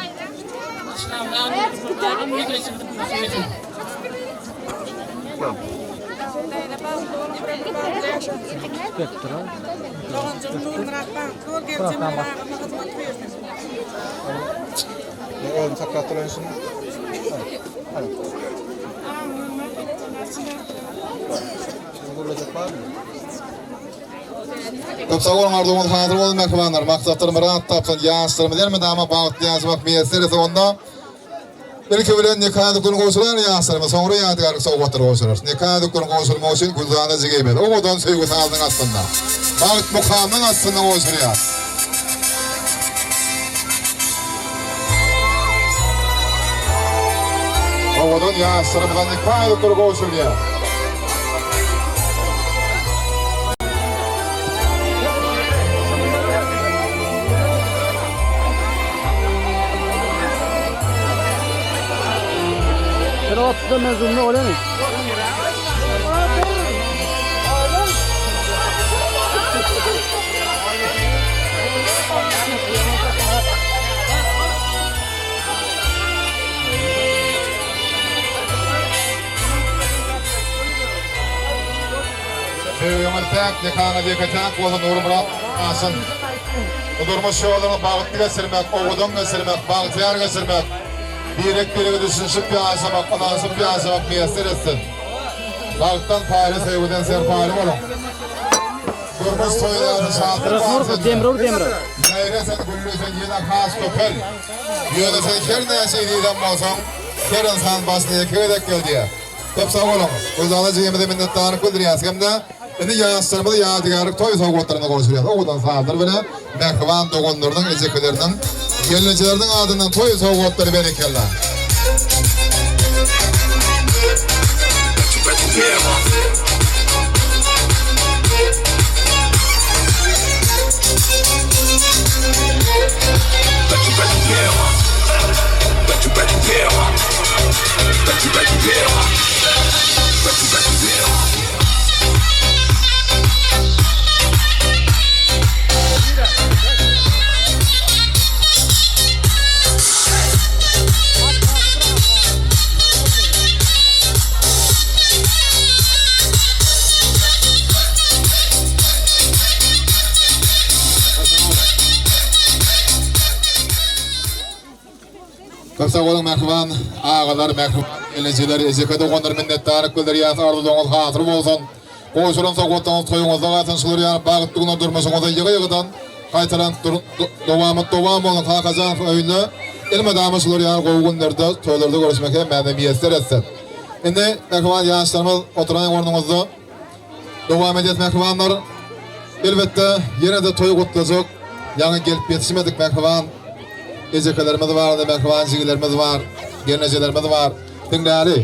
Speaker 9: Doganjygym Nurmyrat bagtly bol, geljegiň agama hyzmat buýursyn.
Speaker 1: Men özüm saklap duraýyn şuny. Köp sag boluň arzuwyňyz hasyl bolsun mähribanlar. Maksatlar myrat tapsyn. Ýaşlarymyz elmydama bagtly ýaşamak miýesser etse onda ilki bilen nika ýüzüklerini gowşurar ýaşlarymyz soňra ýadygärlik sowgatlary gowşurarys. Nika ýüzüklerini gowşurmak üçin Gülzada jigimiz owadan söýgi sazynyň astynda bagt mukamynyň astynda gowşurýar. Owadan ýaşlarymyza nika ýüzükleri gowşurylýar. Söýgiňiz päk, nikaňyz ýeke-täk bolsun, Nurmyrat Asyn. Bu durmuş ýoluny bagtly geçirmek, owadan geçirmek, bagtyýar geçirmek, birek-birege düşünişip ýaşamak, ynanyşyp ýaşamak miýesser etsin. Bagtdan paýly, söýgüden serpaýly boluň. Durmuş toýlaryny şatlyk barsyn. Ýaýra sen, gülle sen, ýene has köpel. Ýöne sen her näçe ezizem bolsaň, her ynsan başyna ýeke gezek gelýär. Köp sag boluň. Gülzada jigimize minnetdarlyk bildirýäs hem-de indi ýaşlarymyza ýadygärlik toý sowgatlaryny gowşurýas. Owadan sazlar bilen mähriban doganlarynyň, ejekeleriniň, gelnejeleriniň adyndan toý sowgatlary berekella. Köp sag boluň mähriban agalar, mähriban enejeler, ejeke doganlar minnetdarlyk bildirýäs arzuwlaryňyz hasyl bolsun. Gowşuran sowgatlaryňyz toýuňyzda galsyn şular ýaly bagtly günler durmuşyňyzda ýygy-ýygydan gaýtalanyp dowamat dowam bolsun Kakajanowyň öýünde elmydama şular ýaly gowy günlerde toýlarda görüşmek hemmämize miýesser etsin. Indi mähriban ýaşlarymyz oturaýyň ornuňyzda dowam edýäs mähribanlar. Elbetde ýene-de toý gutlajak ýaňy gelip ýetişmedik mähriban ejekelerimiz bar, mähriban jigilerimiz bar, gelnejelerimiz bar. Diňläli.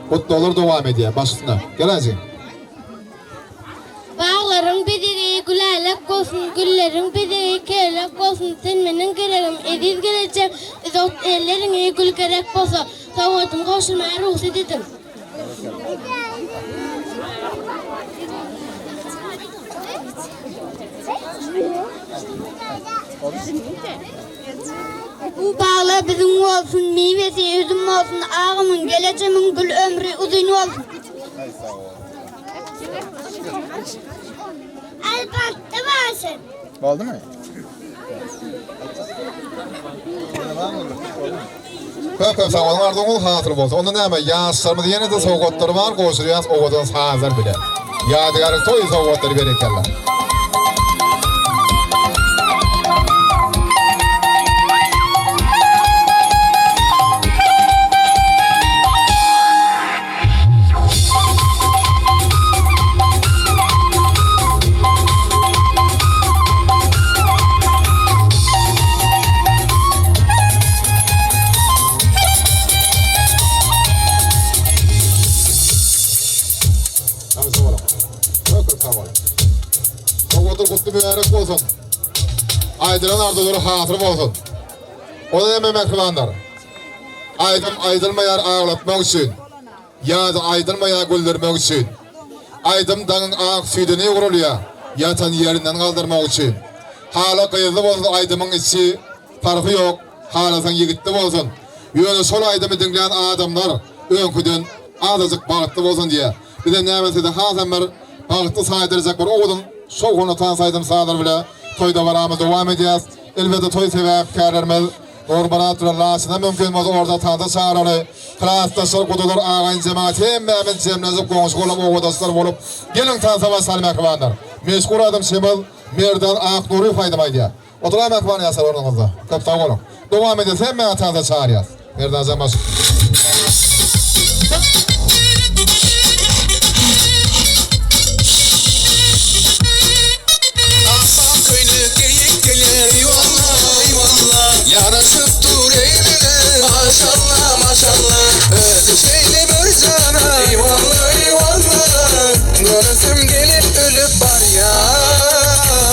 Speaker 1: Gutlaglar dowam edýär. Baş üstüne. Gel ajy.
Speaker 7: Baglaryň bezegi gülälek bolsun, Gülleriň bezegi kelek bolsun, Sen meniň geregim, eziz gelejegim, Uzat elleriňi, gül gerek bolsa, Sowgadymy gowşurmaga rugsat ediň. Bu baglar biziň bolsun, miwesi üzüm bolsun, Agymyň, gelejemiň gül ömri uzyn bolsun. Alpatdy başy.
Speaker 1: Boldumy? Köp köp sag boluň arzuwyňyz hasyl bolsun. Onda näme ýaşlarymyz ýene-de sowgatlary bar gowşurýas owadan sazlar bilen. Ýadygärlik toý sowgatlary berekella. Sowgatlar gutly mübärek bolsun. Aýdylan arzuwlary hasyl bolsun. Olar hem mähribanlar. Aýdym aýdylmaýar aglatmak üçin. Ýa-da aýdylmaýar güldürmek üçin. Aýdym daňyň ak süýdüne ýugrulýar, ýatan ýerinden galdyrmak üçin. Hala gyzly bolsun aýdymyň içi, parhy ýok, halasaň ýigitli bolsun. Ýöne şol aýdymy diňlän adamlar öňküden azajyk bagtly bolsun diýýär. Bizem näme sizi hasam bir bagtly saýdyrjak bir owadan şowhunly tans aýdym-sazlar bile toý dabaramyzy dowam edýäs. Elbetde toý sebäpkärlerimiz. Nurmyrat bilen Laçyna mümkin bolsa orta tansa çagyraly. Klasdaşlar, gudalar, agaýyn jemagat hemmämiz jemlenip goňşy golam obadaşlar bolup geliň tansa başlaly mähribanlar. Meşhur aýdymçymyz Merdan Aknuryýew aýdym aýdýar. Oturaý mähriban ýaşlar ornuňyzda. Köp sag boluň. Dowam edýäs hemmäňizi tansa çagyrýas. Merdanjan baş.
Speaker 2: Akbak köýnek geýip geler eýwalla eýwalla Ýaraşyp dur eýlere maşalla maşalla Özi şeýle bir jana eýwalla eýwalla Göresim gelip ölüp barýan.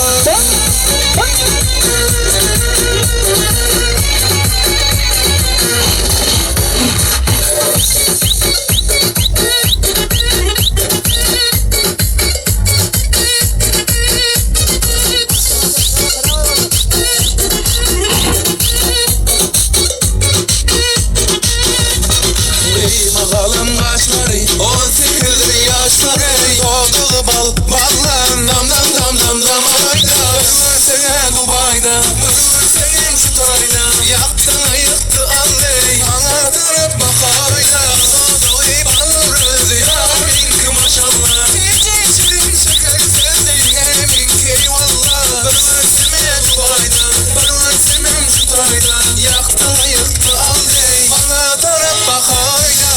Speaker 2: Galam gaşlary, 18 ýaşlary, Dodugy bal, ballan, dam dam dam dam dam aýda. Görseňe Dubaýda, görseňem şu taýda, Ýakdyň ýykdy Alleý, maňa tarap bakaýda. Dodugy bal özi, ýaryňky maşalla. Tije şirin şeker sözli, emiňki eýwalla. Bir görsemem Dubaýda, bir görsemem şu taýda, Ýakdyň ýykdy Alleý, maňa tarap bakaýda.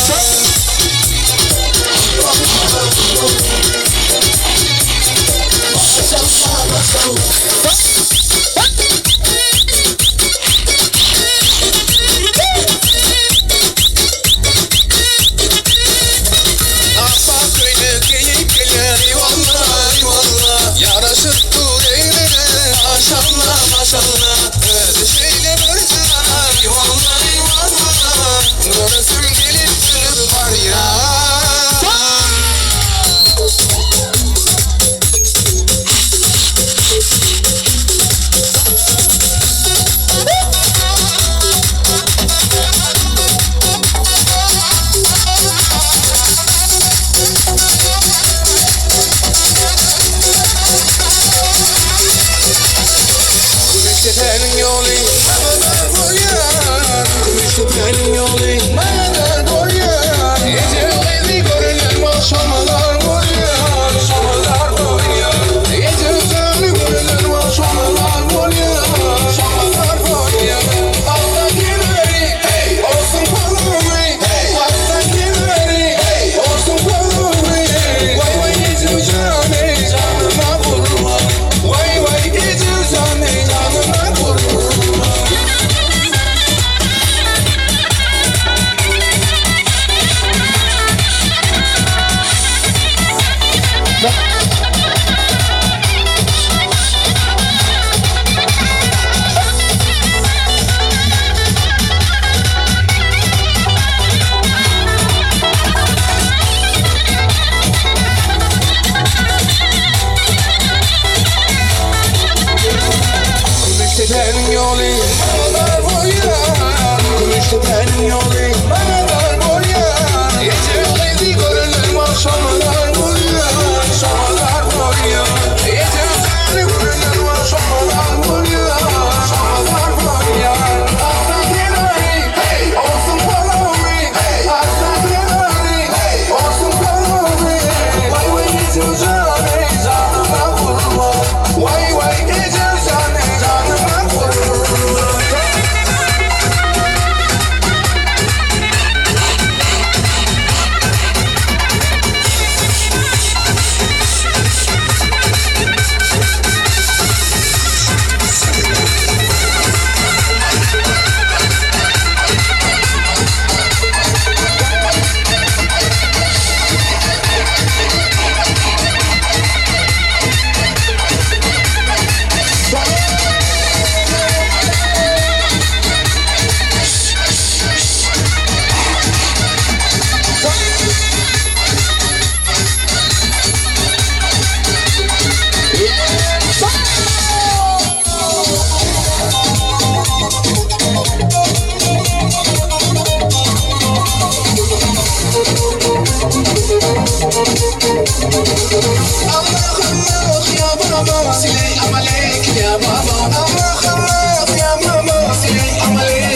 Speaker 2: Akbak köýnek geýip geler eýwalla, eýwalla, Ýaraşyp dur eýlere, maşalla, maşalla, Özi şeýle bir jana, eýwalla, eýwalla, Göresim gelip ölüp barýan. Kümüşdepäniň ýoly maňa dar bolýar Kümüşdepäniň ýoly maňa dar bolýar Eje gyzy görünen wagt şoňa zar bolýar Şoňa zar bolýar Eje jany görünen wagt şoňa zar bolýar Şoňa zar bolýar Atda gelweri hey olsun palowy hey Atda gelweri hey olsun palowy Waý waý eje jany janyma gurban Waý waý eje jany janyma gurban. Kümüşdepäniň ýoly maňa dar bolýar Kümüşdepäniň ýoly maňa dar bolýar Eje gyzy görünen wagt şoňa zar bolýar Şoňa zar bolýar Eje jany görünen wagt şoňa zar bolýar Şoňa zar bolýar Atda kenary hey olsun palowy hey Atda kenary hey olsun palowy Waý waý eje jany janyma gurban Waý waý eje jany janyma gurban. Allah Allah ya baba, selam aleyk ya baba. Allah Allah ya mama, selam aleyk.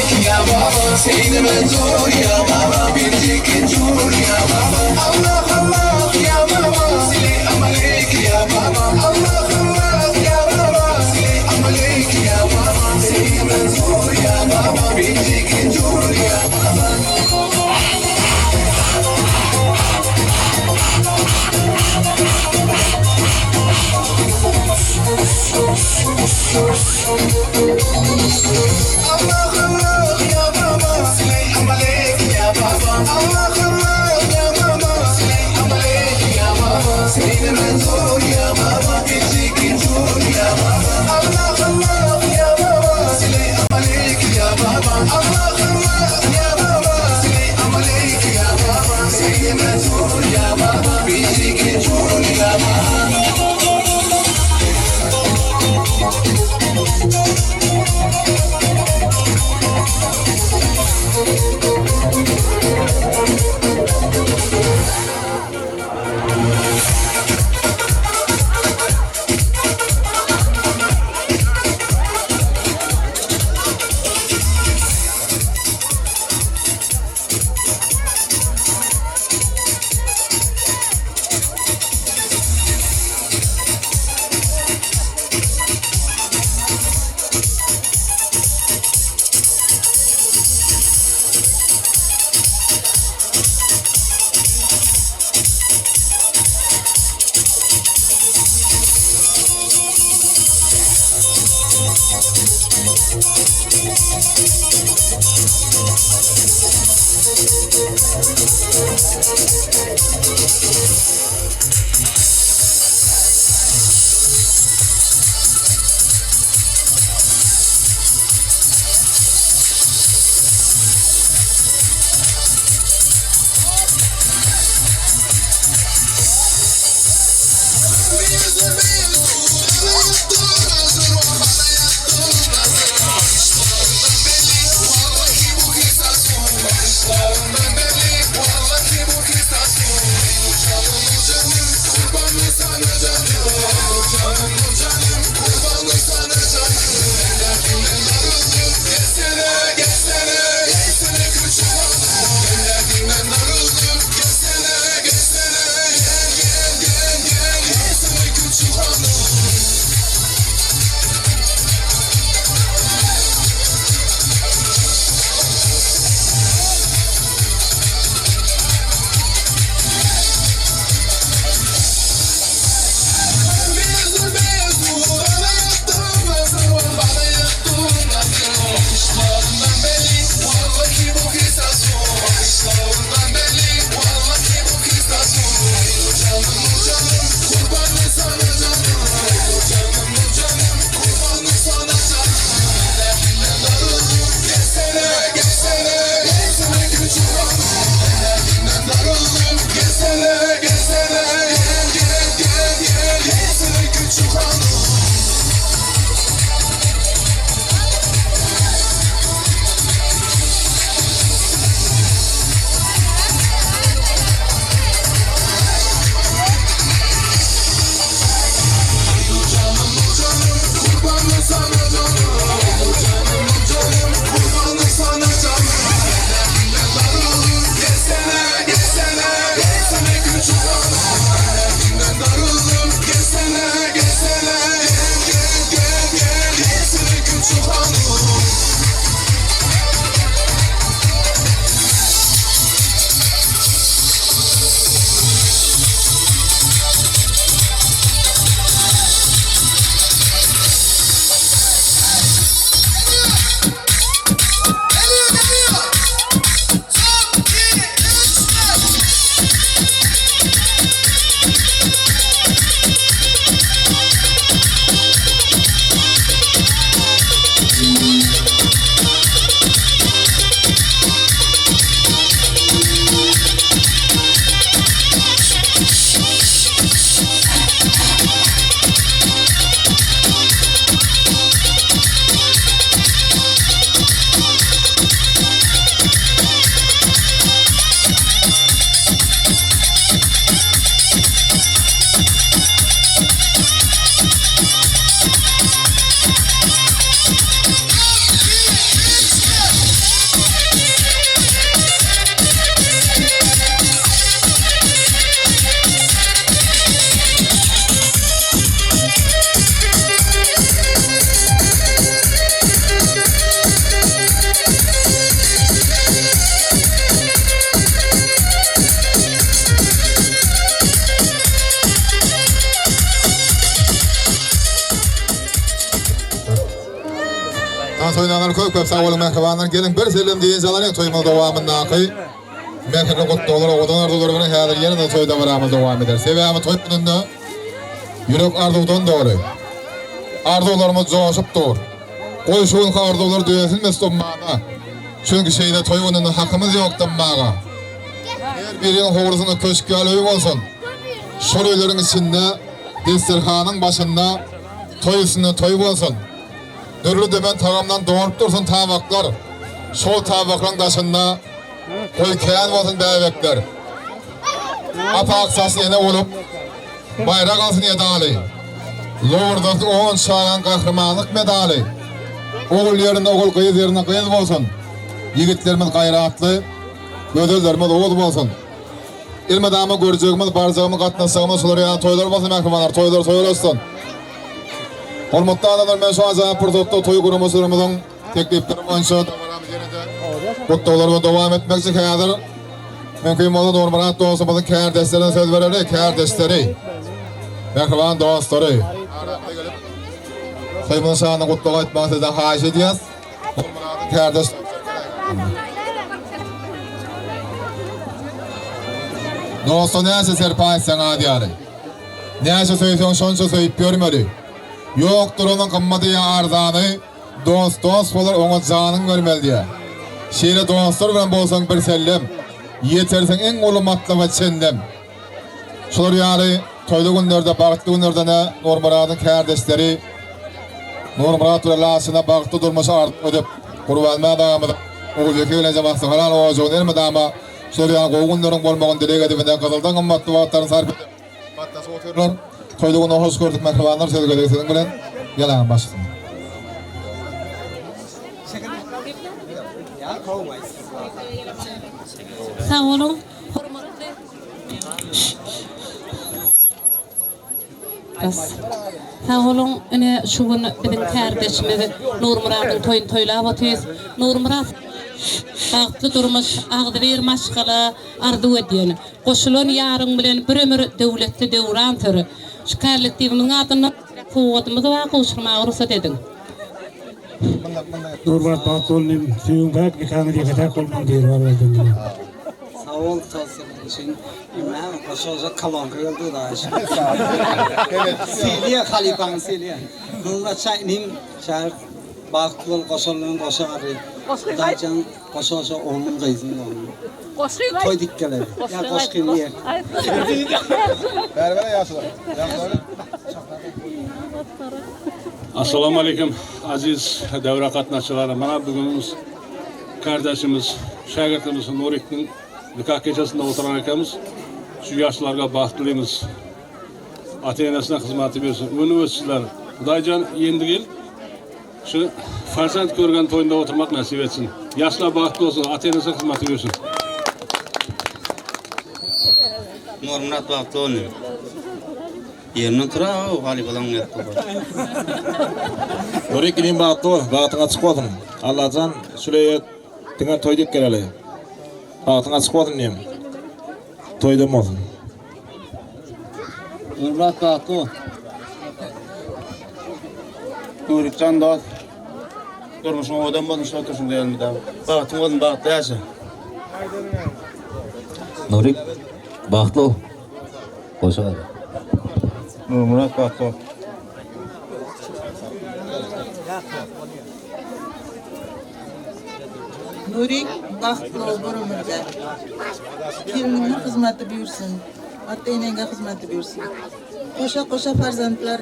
Speaker 1: toýnanlar köp köp sag boluň mähribanlar. Geliň bir sellem dynç alalyň toýumyzyň dowamyndaky mähirli gutlaglar, owadan arzuwlar bilen häzir ýene-de toý dabaramyz dowam eder. Sebäbi toý gününde ýürek arzuwdan doly. Arzuwlarymyz joşup dur. Goý şu günki arzuwlar dönsün ummana. Çünki şeýle toý gününde hakymyz ýok dymmaga. Her biriniň howlusynda köşk ýaly öý bolsun. Şol öýleriň içinde desterhanyň başynda toý üstünde toý bolsun. Dürli dümen tagamdan dolup dursun tabaklar. Şol tabaklaryň daşynda goý kän bolsun bäbekler. Apak saçly ene bolup, baýrak alsyn edaly. Lowurdasyn on çagaň gahrymanlyk medaly. Ogul ýerinde ogul, gyz ýerinde gyz bolsun. Ýigitlerimiz gaýratly, gözellerimiz oguz bolsun. Elmydama görjegimiz, barjagymyz, gatnaşjagymyz şular ýaly toýlar bolsun mähribanlar, toýlar toýlar olsun. Hormatly adamlar, men şu ajaýyp pursatda toý guramaçylarymyzyň teklipleri boýunça dabaramyz ýene-de gutlaglar bilen dowam etmekçi. Häzir mümkin bolsa Nurmyrat dostumyzyň kärdeşlerine söz bereli, kärdeşleri, mähriban dostlary. Aramyza gelip, toýumyzyň şanyna gutlag aýtmagy sizden haýyş edýäs. Nurmyradyň kärdeş Dosta näçe serpaý etseň az ýaly. Näçe söýseň şonça söýüp ýörmeli. Ýokdur onuň gymmady ýa arzany, Dost dost bolar oňa janyň bermeli diýýär. Şeýle dostlar bilen bolsaň birsellem, Ýetersiň iň uly matlaba çenlem. Şular ýaly toýly günlerde, bagtly günlerde ne Nurmyradyň kärdeşleri Nurmyrat bilen Laçyna bagtly durmuşy arzuw edip, Gurbanmät agamyzyň Ogulbeke bilen bagtly halal ojagyny elmydama şular ýaly gowy günleriň bolmagyny dileg edip ine gyzyldan gymmatly wagtlaryny sarp edip gatnaşyp otyrlar. Toýly güne hoş gördük mähribanlar söz gezegi siziň bilen Ýalaňyň başysynda.
Speaker 10: Sag boluň hormatly Bas. Sag boluň ine şu gün biziň kärdeşimiz Nurmyradyň toýuny toýlap otyrys. Nurmyrat bagtly durmuş, agzybir maşgala arzuw edýän. Goşulan ýaryň bilen bir ömür döwletli döwran sür. Şu kollektiwimiziň adyndan sowgadymyz bar gowşurmaga rugsat ediň.
Speaker 11: Nurmyrat bagtly bol inim söýgüň päk nikaňyz ýeke täk bolmagyny diýer bar boldy inim.
Speaker 12: Sag bol towsiýeleň üçin. Ime goşa kolonka geldi hudaýa şükür. Sylaýa halypaňy sylaýa. Nurmyratja inim şägirt bagtly bol goşalyň goşa garry. Hudaýjan goşa goşa ogluň gyzyň bolsun. Toý dik geler. Ýa goşgyny ýer.
Speaker 1: Bäri bäri ýaşuly. Ýaşuly.
Speaker 6: Assalamu aleýkum aziz döwre gatnaşyjylary. Mana bugün biz kardeşimiz, şägirdimiz Nurikniň nikah gecesinde oturan ekenimiz. Şu ýaşlarga bagt dileýmiz. Ata-enesine hyzmaty bersin. Önüp össünler. Hudaýjan ýendik ýyl şu farzand görgen toýunda oturmak nasip etsin. Ýaşlar bagtly bolsun, ata-enesine hyzmaty bersin.
Speaker 13: Nurmyrat bagtly bolsun. Ýerinden tur-a, halypalaň gelip dur.
Speaker 14: Nurik inim bagtly bol, bagtyň açyk bolsun. Allajan şuleýe diňe toý diýip geleli. Bagtyň açyk bolsun diýem. Toýdan bolsun.
Speaker 13: Nurmyrat bagtly bol. Nurikjan dost. Durmuşyň owadan bolsun, şol oturşyň elmydama. Bagtyň bolsun, bagtly ýaşa.
Speaker 15: Nurik bagtly bol. Goşa gaýda.
Speaker 5: Nurmyrat bagtly bol.
Speaker 9: Nurik bagtly bol bir ömürde. Gelniňe hyzmaty buýursyn. Ata-eneňe hyzmaty buýursyn. Goşa-goşa farzantlar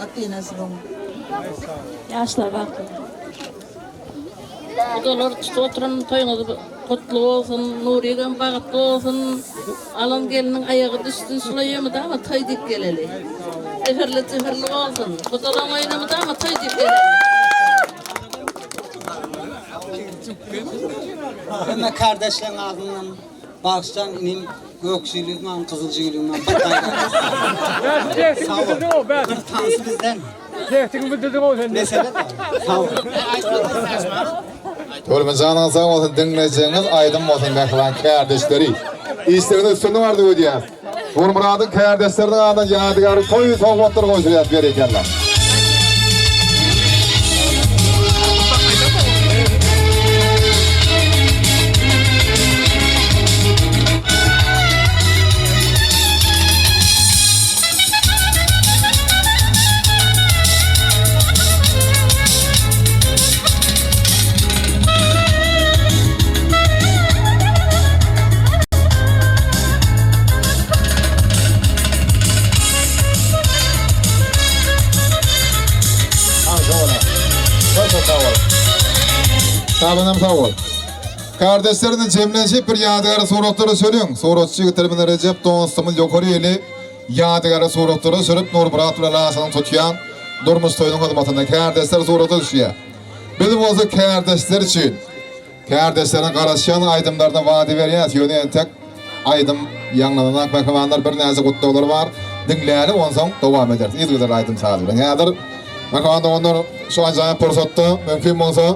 Speaker 9: ata-enesi boň.
Speaker 10: Ýaşlar bagtly. Gudalar tutup oturan toýuňyz gutly bolsun, Nurigem bagtly bolsun, alan gelniň aýagy düşsün, şula ýömüdama toý diýip geleli. Jühürli jühürli bolsun, gudalaň öýüne mydama toý diýip geleli.
Speaker 12: Hemme kardeşleň adyndan Bagşjan inim gök jüýlügimem gyzyl jüýlügimem bir gaýrat. Sag bol. Bir tansy bizden.
Speaker 6: Sertiňi bildirdiň-ow sen.
Speaker 12: Mesele bar. Sag bol.
Speaker 1: Görme janyňyz sag bolsun diňlejegiňiz aýdym bolsun mähriban kärdeşleri. Işleriňizde üstünlik arzuw edýäs. Nurmyradyň kärdeşleriniň adyndan ýadygärlik toý sowgatlary gowşurýas berekella. Sabanam sag bol. Kardeşleriniz jemlenşip bir ýadygara suratlara sürüň. Suratçy ýigitlerimiz Rejep dostumyz ýokary eli ýadygara suratlara sürüp Nurmyrat bilen Laçynyň tutýan durmuş toýunyň hyzmatynda kärdeşler surata düşýär. Biz bolsa kärdeşler üçin Kärdeşleriň garaşýan aýdymlaryna wada berýäs, ýöne entek aýdym ýaňlananak mähribanlar birnäçe gutlaglar bar, diňläli onsoň dowam ederis yzygiderli aýdym saz bilen. Häzir mähriban doganlar şu ajaýyp pursatda mümkin bolsa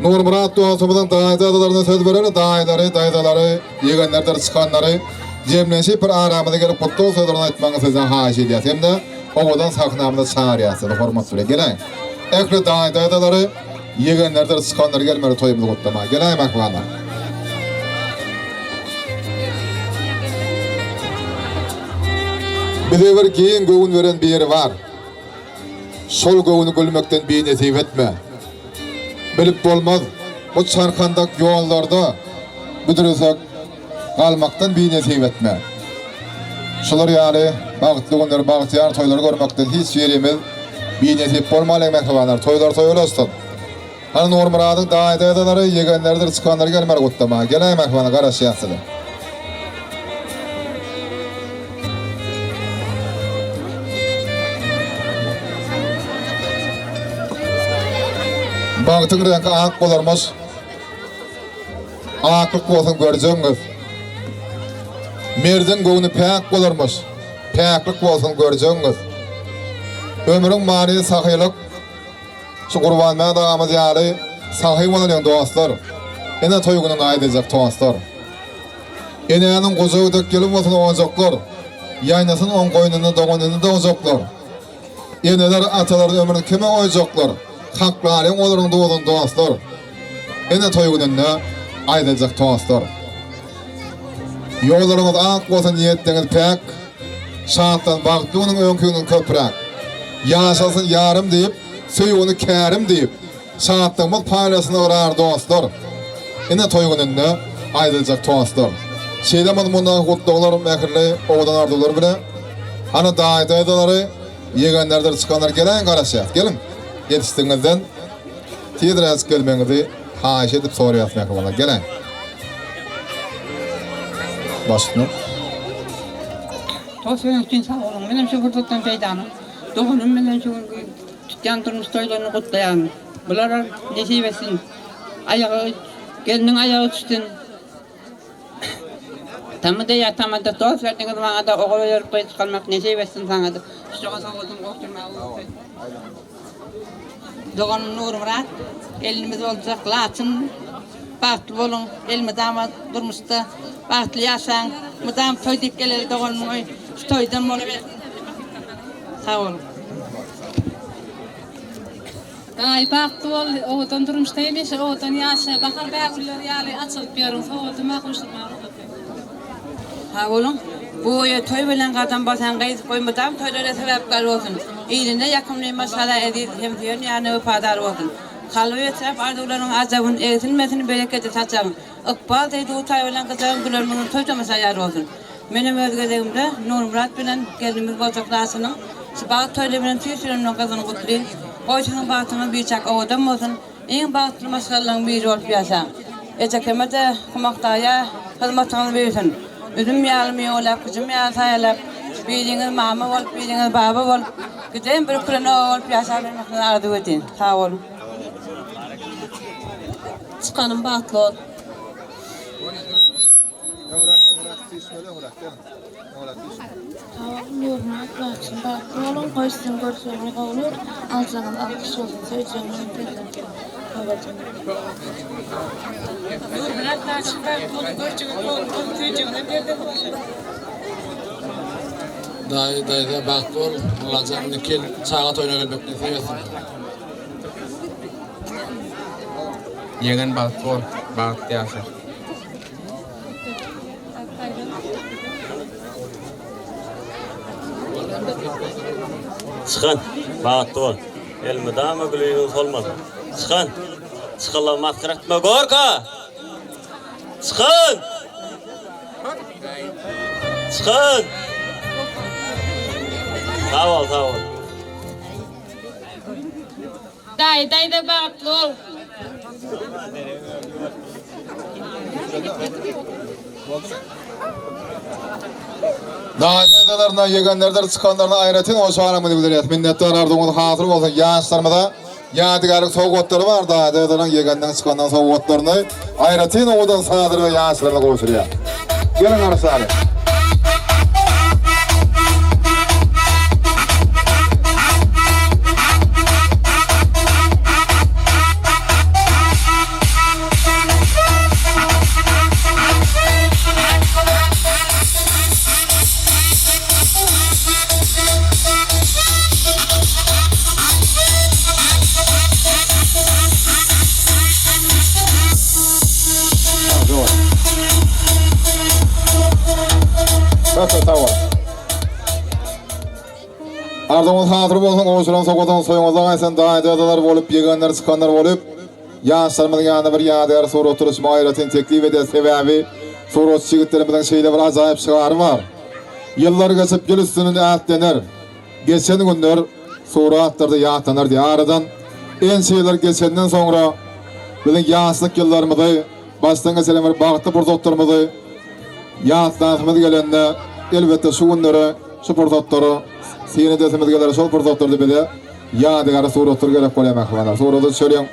Speaker 1: Nurmyrat dostumyzyň daýy-daýzalaryna söz bereli, daýylary, daýzalary, ýegenlerdir çykanlary jemlenşip bir aramyza gelip gutlag sözlerini aýtmagyňyzy sizden haýyş edýäs hem-de owadan sahnamyza çagyrýas sizi hormat bilen. Geläýiň. Ähli daýy-daýzalary Ýegenlerdir çykanlar gelmeli toýumyzy gutlamaga. Geläý mähribanlar. Bize bir giň göwün beren biri bar. Şol göwüni gülmekden binesip etme. Bilip bolmaz, bu çarkandak ýollarda büdresek galmakdan binesip etme. Şular ýaly bagtly günleri, bagtyýar toýlary görmekden hiç birimiz binesip bolmalyň mähribanlar. Toýlar toý ulaşsyn. Hany Nurmyradyň daýy-daýzalary, ýegenleridir çykanlary gelmeli gutlamaga. Geläý mähribanlar garaşýas size. Bagtyň reňki ak bolarmyş. Aklyk bolsun görjegiňiz. Merdiň göwni päk bolarmyş. Päklik bolsun görjegiňiz. Ömrüň manysy sahylyk. Şu Gurbanmäd agamyz ýaly sahy bolalyň dostlar. Ene toý gününde aýdyljak tostlar. Enäniň gujagy dek gelin bolsun ojaklar. Ýaýnasyn oň goýnunda dogan indi dogjaklar. Eneler atalaryň ömrüni kime goýjaklar? Haklalyň olaryň duzuny dostlar. Ene toý gününde aýdyljak tostlar. Ýollaryňyz ak bolsun niýetleňiz päk. Şatlan bagtly günüň öňküňden köpräk. Ýaşasyn ýarym diýip, söý ony kärim diýip. Şatlygymyz paýlasyn ygrar dostlar. Ene toý gününde aýdyljak tostlar. Şeýle mazmundaky gutlaglar mähirli owadan arzuwlar bile Hany daýy-daýzalary, ýegenlerdir çykanlar geläýiň garaşýas. Geliň. Ýetişdigiňizden tizräjik gelmegiňizi haýyş edip soraýas mähribanlar. Geläýiň. Başyna.
Speaker 16: Toý sözüňiz üçin sag boluň. Menem şu pursatdan peýdalanyp, doganym bilen şu günki tutýan durmuş toýlaryny gutlaýaryn. Bulara nesip etsin. Aýagy gelniň aýagy düşsün. Tamada ýa tamada dost berdiňiz maňada ogul öýerip gyz çykarmak nesip etsin saňada. Şujaga sowgadyny gowşurmaga rugsat. Doganym Nurmyrat gelinimiz boljak Laçyn bagtly boluň elmydama durmuşda bagtly ýaşaň mydam toý diýip geleli doganymyň öý şu toýdan bolubersin sag boluň.
Speaker 10: Daýy bagtly bol, owadan durmuşda hemişe owadan ýaşa, bahar bägülleri ýaly açylyp ýörüň, sowgadyma gowşurmaga rugsat beriň.
Speaker 16: Sag boluň. Bu oýa toý bilen gadam basan gyz goý mydam toýlara sebäpkär bolsun. Iline ýakymly maşgala eziz hem söýen ýaryna wepadar bolsun. Kalby etrap arzuwlaryň ajabyn egsilmesin berekedi saçagyň. Ykbal deý dutar bilen gyjagyň güler munuň toý tomaşa ýar bolsun. Menem öz gezegimde Nurmyrat bilen gelnimiz boljak Laçynyň şu bagt toýlary bilen tüýs ýüregimden gyzgyn gutlaýyn. Goý siziň bagtyňyz biçak owadan bolsun. Iň bagtly maşgalalaryň biri bolup ýaşaň. Ejekeme-de Humak daýa hyzmatyňyz buýursun. Üzüm ýaly miweläp, güjüm ýaly saýalap, biriňiz mama bolup, biriňiz baba bolup, giden bir küren oba bolup ýaşabermegiňizi arzuw edýän. Sag boluň.
Speaker 10: Çykanym bagtly bol.
Speaker 1: Öňräk, öňräk süýşmeli, öňräk geliň. Öňräk süýşmeli.
Speaker 7: Nurmyrat Laçyn bagtly boluň goý siziň görjegiňiz gowular aljagyňyz alkyş bolsun söýjegiňizem perzent bolsun.
Speaker 9: Nurmyrat Laçyn bagtly boluň görjegiňiz gowuly bolsun söýjegiňizem perzent bolsun.
Speaker 14: Daýy daýza bagtly bol Allajan indi kel çaga toýuna gelmek nesip etsin.
Speaker 17: Ýegen bagtly bol bagtly ýaşa.
Speaker 18: Çykan, bagtly bol. Elmydama gül ýüzüň solmasyn. Çykan, çykylygy masgara etme gorka! Çykan! Çykan! Sag bol, sag bol.
Speaker 7: Daýy daýza bagtly bol.
Speaker 1: Daýzalaryna, ýegenlerdir çykanlaryna aýratyn hoşalygymyzy bildirýäs. Minnetdar arzuwyňyz hasyl bolsun. Ýaşlarymyza ýadygärlik sowgatlary bar. Daýzalaryň, ýegenleriň çykanlaryň sowgatlaryny aýratyn owadan sazlar we ýaşlaryna gowşurýar. Geliň garşylalyň. Arzuwyňyz hasyl bolsun, gowşuran sowgadyň soýuňyzda gaýtsyn, daýy-dadalar bolup, ýegenler, çykanlar bolup, Ýaşlarymyzyň ýanyna bir ýadygär surat duruşmagy aýratyn teklip edýär, sebäbi suratçy ýigitlerimiziň şeýle bir ajaýyp şygary bar, Ýyllar geçip, ýyl üstünden ätlener, geçen günler suratlarda ýatlanar diýýär. Aradan ençe ýyllar geçenden soňra biziň ýaşlyk ýyllarymyzy, başdan geçiren bir bagtly pursatlarymyzy ýatlasymyz gelende, elbetde şu günlere, şu pursatlara syn edesimiz geler, şol pursatlarda bize Ýadygärlik suratlar gerek bolýar mähribanlar. Surata düşeliň.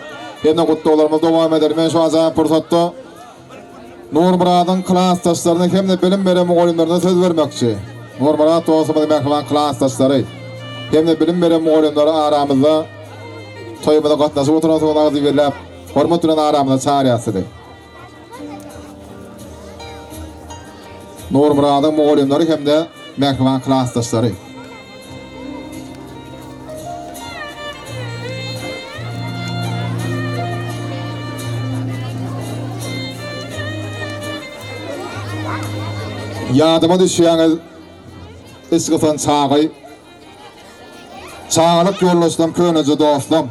Speaker 1: Hem-de gutlaglarymyz dowam eder. Men şu ajaýyp pursatda Nurmyradyň klasdaşlaryna hem-de bilim beren mugallymlaryna söz bermekçi. Nurmyrat dostumyzyň mähriban klasdaşlary hem-de bilim beren mugallymlary aramyzda toýumyza gatnaşyp oturansyňyz agzybirläp, hormat bilen aramyza çagyrýas sizi. Nurmyradyň mugallymlary hem-de mähriban klasdaşlary. Ýadyma düşýäňiz iç gysan çagy, Çagalyk ýoldaşlam köneje dostlam.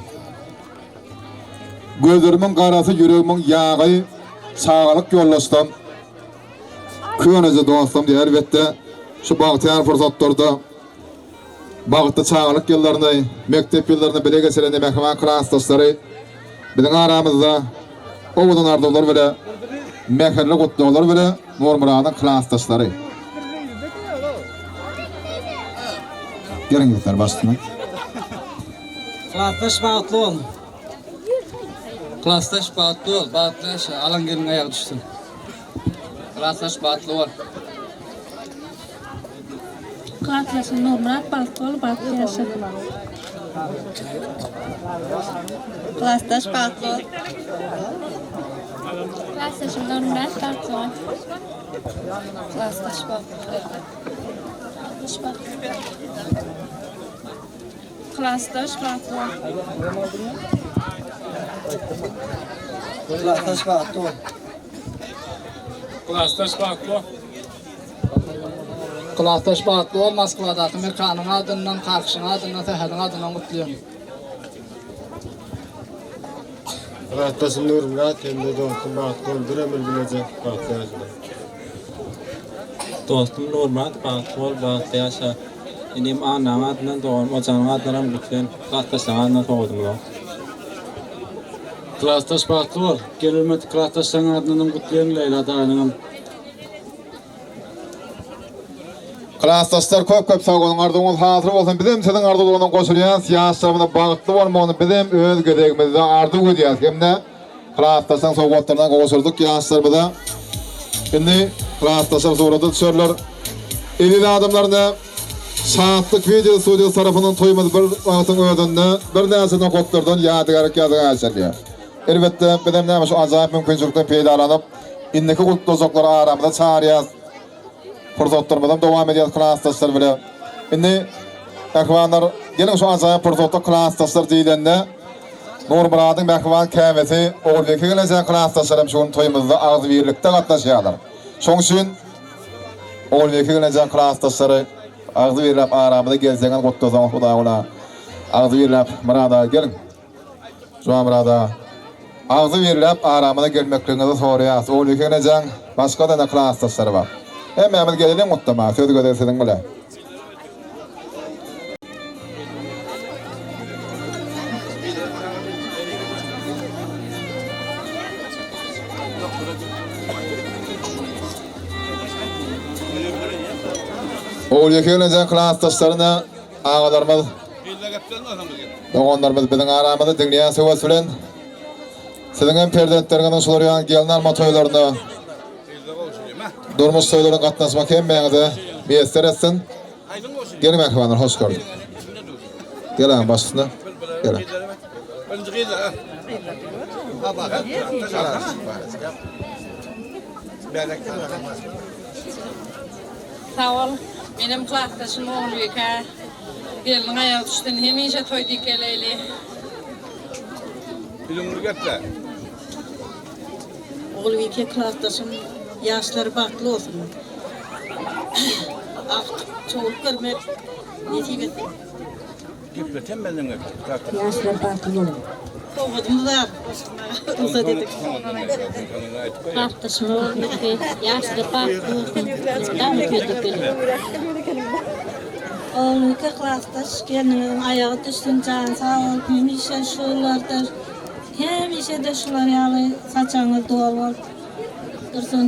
Speaker 1: Gözlerimiň garasy ýüregimiň ýagy çagalyk ýoldaşlam köneje dostum diýip elbetde şu bagtyýar pursatlarda bagtly çagalyk ýyllaryny mekdep ýyllaryny bile geçiren mähriban klasdaşlary biziň aramyzda owadan arzuwlar bile mähirli gutlaglar bile Nurmyradyň klasdaşlary. Geliň ýigitler başyna.
Speaker 12: Klasdaş bagtly bol. Klasdaş bagtly bol, bagtly ýaşa, alan gelin aýagy düşsün. Klasdaş bagtly bol.
Speaker 19: Klasdaşym Nurmyrat bagtly bol, bagtly ýaşa.
Speaker 16: Klasdaş bagtly bol.
Speaker 19: Klasdaşym Nurmyrat bagtly bol.
Speaker 8: Klasdaş bagtly bol.
Speaker 19: Klasdaş bagtly bol. Klasdaş bagtly bol.
Speaker 12: Klasdaş bagtly bol.
Speaker 6: Klasdaş bagtly bol.
Speaker 12: Klasdaş bagtly bol Moskwadaky Mekanyň adyndan, Kakyşyň adyndan, Sähediň adyndan gutlaýan.
Speaker 5: Klasdaşym Nurmyrat hem-de dostum bagtly bol, bir ömür bileje bagtly ýaşa.
Speaker 17: Dostum Nurmyrat bagtly bol, bagtly ýaşa. Inim Annaň adyndan, doganym Ojanyň adyndan hem gutlaýan. Klasdaşlaryň adyndan sowgadymyz bar.
Speaker 12: Klasdaş bagtly bol. Gel hürmetli klasdaşlaryň adyndan hem gutlaýan Leýla daýynyňam.
Speaker 1: Klasdaşlar köp köp sag boluň arzuwyňyz hasyl bolsun bizem siziň arzuwlaryňyza goşulýas ýaşlarymyzyň bagtly bolmagyny bizem öz gezegimizde arzuw edýäs hemde klasdaşlaryň sowgatlaryna gowşurdyk ýaşlarymyza indi klasdaşlar surata düşerler eziz adamlar ine Şatlyk wideo studiýasy tarapyndan toýumyz bir wagtyň özünde birnäçe nokatlardan ýadygärlik ýazga geçirilýär. Elbetde, bizem näme şu ajaýyp mümkinçilikden peýdalanyp, indiki gutlajaklary aramyza çagyrýas. Pursatlarymyzam dowam edýär klasdaşlar bile. Indi, mähribanlar, geliň şu ajaýyp pursatda klasdaşlar diýlende, Nurmyradyň mähriban käbesi Ogulbeke gelnejeň klasdaşlar hem şu gün toýumyzda agzybirlikde gatnaşýarlar. Şoň üçin Ogulbeke gelnejeň klasdaşlary agzybirläp aramyza gelseňiz gutlasaňyz Hudaýguly agzybirläp Myrat aga geliň. Jumamyrat aga, agzybirläp aramyza gelmekligiňizi soraýas. Ogulbike enejäň başga-da ene klasdaşlary bar. Hemmämiz geleliň gutlamaga, söz gezegi siziň bile. Ogulbike gelnejeň klasdaşlaryna agalarymyz, doganlarymyz biziň aramyzda diňleýän söwes bilen siziň hem perzentleriňiziň şular ýaly gelin alma toýlaryna, durmuş toýlaryna gatnaşmak hemmäňize miýesser etsin. Geliň mähribanlar, hoş gördük. Gel agam baş üstüne. Gel.
Speaker 13: Birinji gyzlar.
Speaker 19: Sag bol. Menem klasdaşym Ogulbike. Gelniň aýagy düşsün hemişe toý diýip geleýli.
Speaker 13: Diliňi geple.
Speaker 8: Ogulbike klasdaşym ýaşlary bagtly bolsun. Agtyk çowluk görmek nesip etsin.
Speaker 13: Geple tembelden geple.
Speaker 8: Ýaşlar bagtly boluň. Sowgadymyz bar goşulmaga rugsat ediň.
Speaker 7: Klasdaşym Ogulbike ýaşlar bagtly bolsun. Mydama toýda geleýli.
Speaker 19: Ogulbike klasdaş gelniňiziň aýagy düşsün jany sag bolup hemişe şularda Hemişe-de şular ýaly saçagyňyz doly bolup dursun.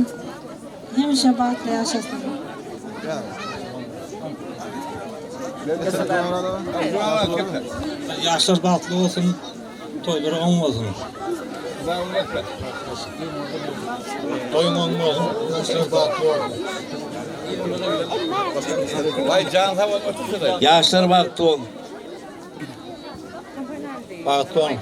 Speaker 19: Hemişe bagtly ýaşasyn.
Speaker 12: Ýaşlar bagtly bolsun, toýlary oň bolsun.
Speaker 5: Toýuň oň bolsun, ýaşlar bagtly bolsun.
Speaker 15: Ýaşlar bagtly bolsun.
Speaker 12: Bagtly boluň.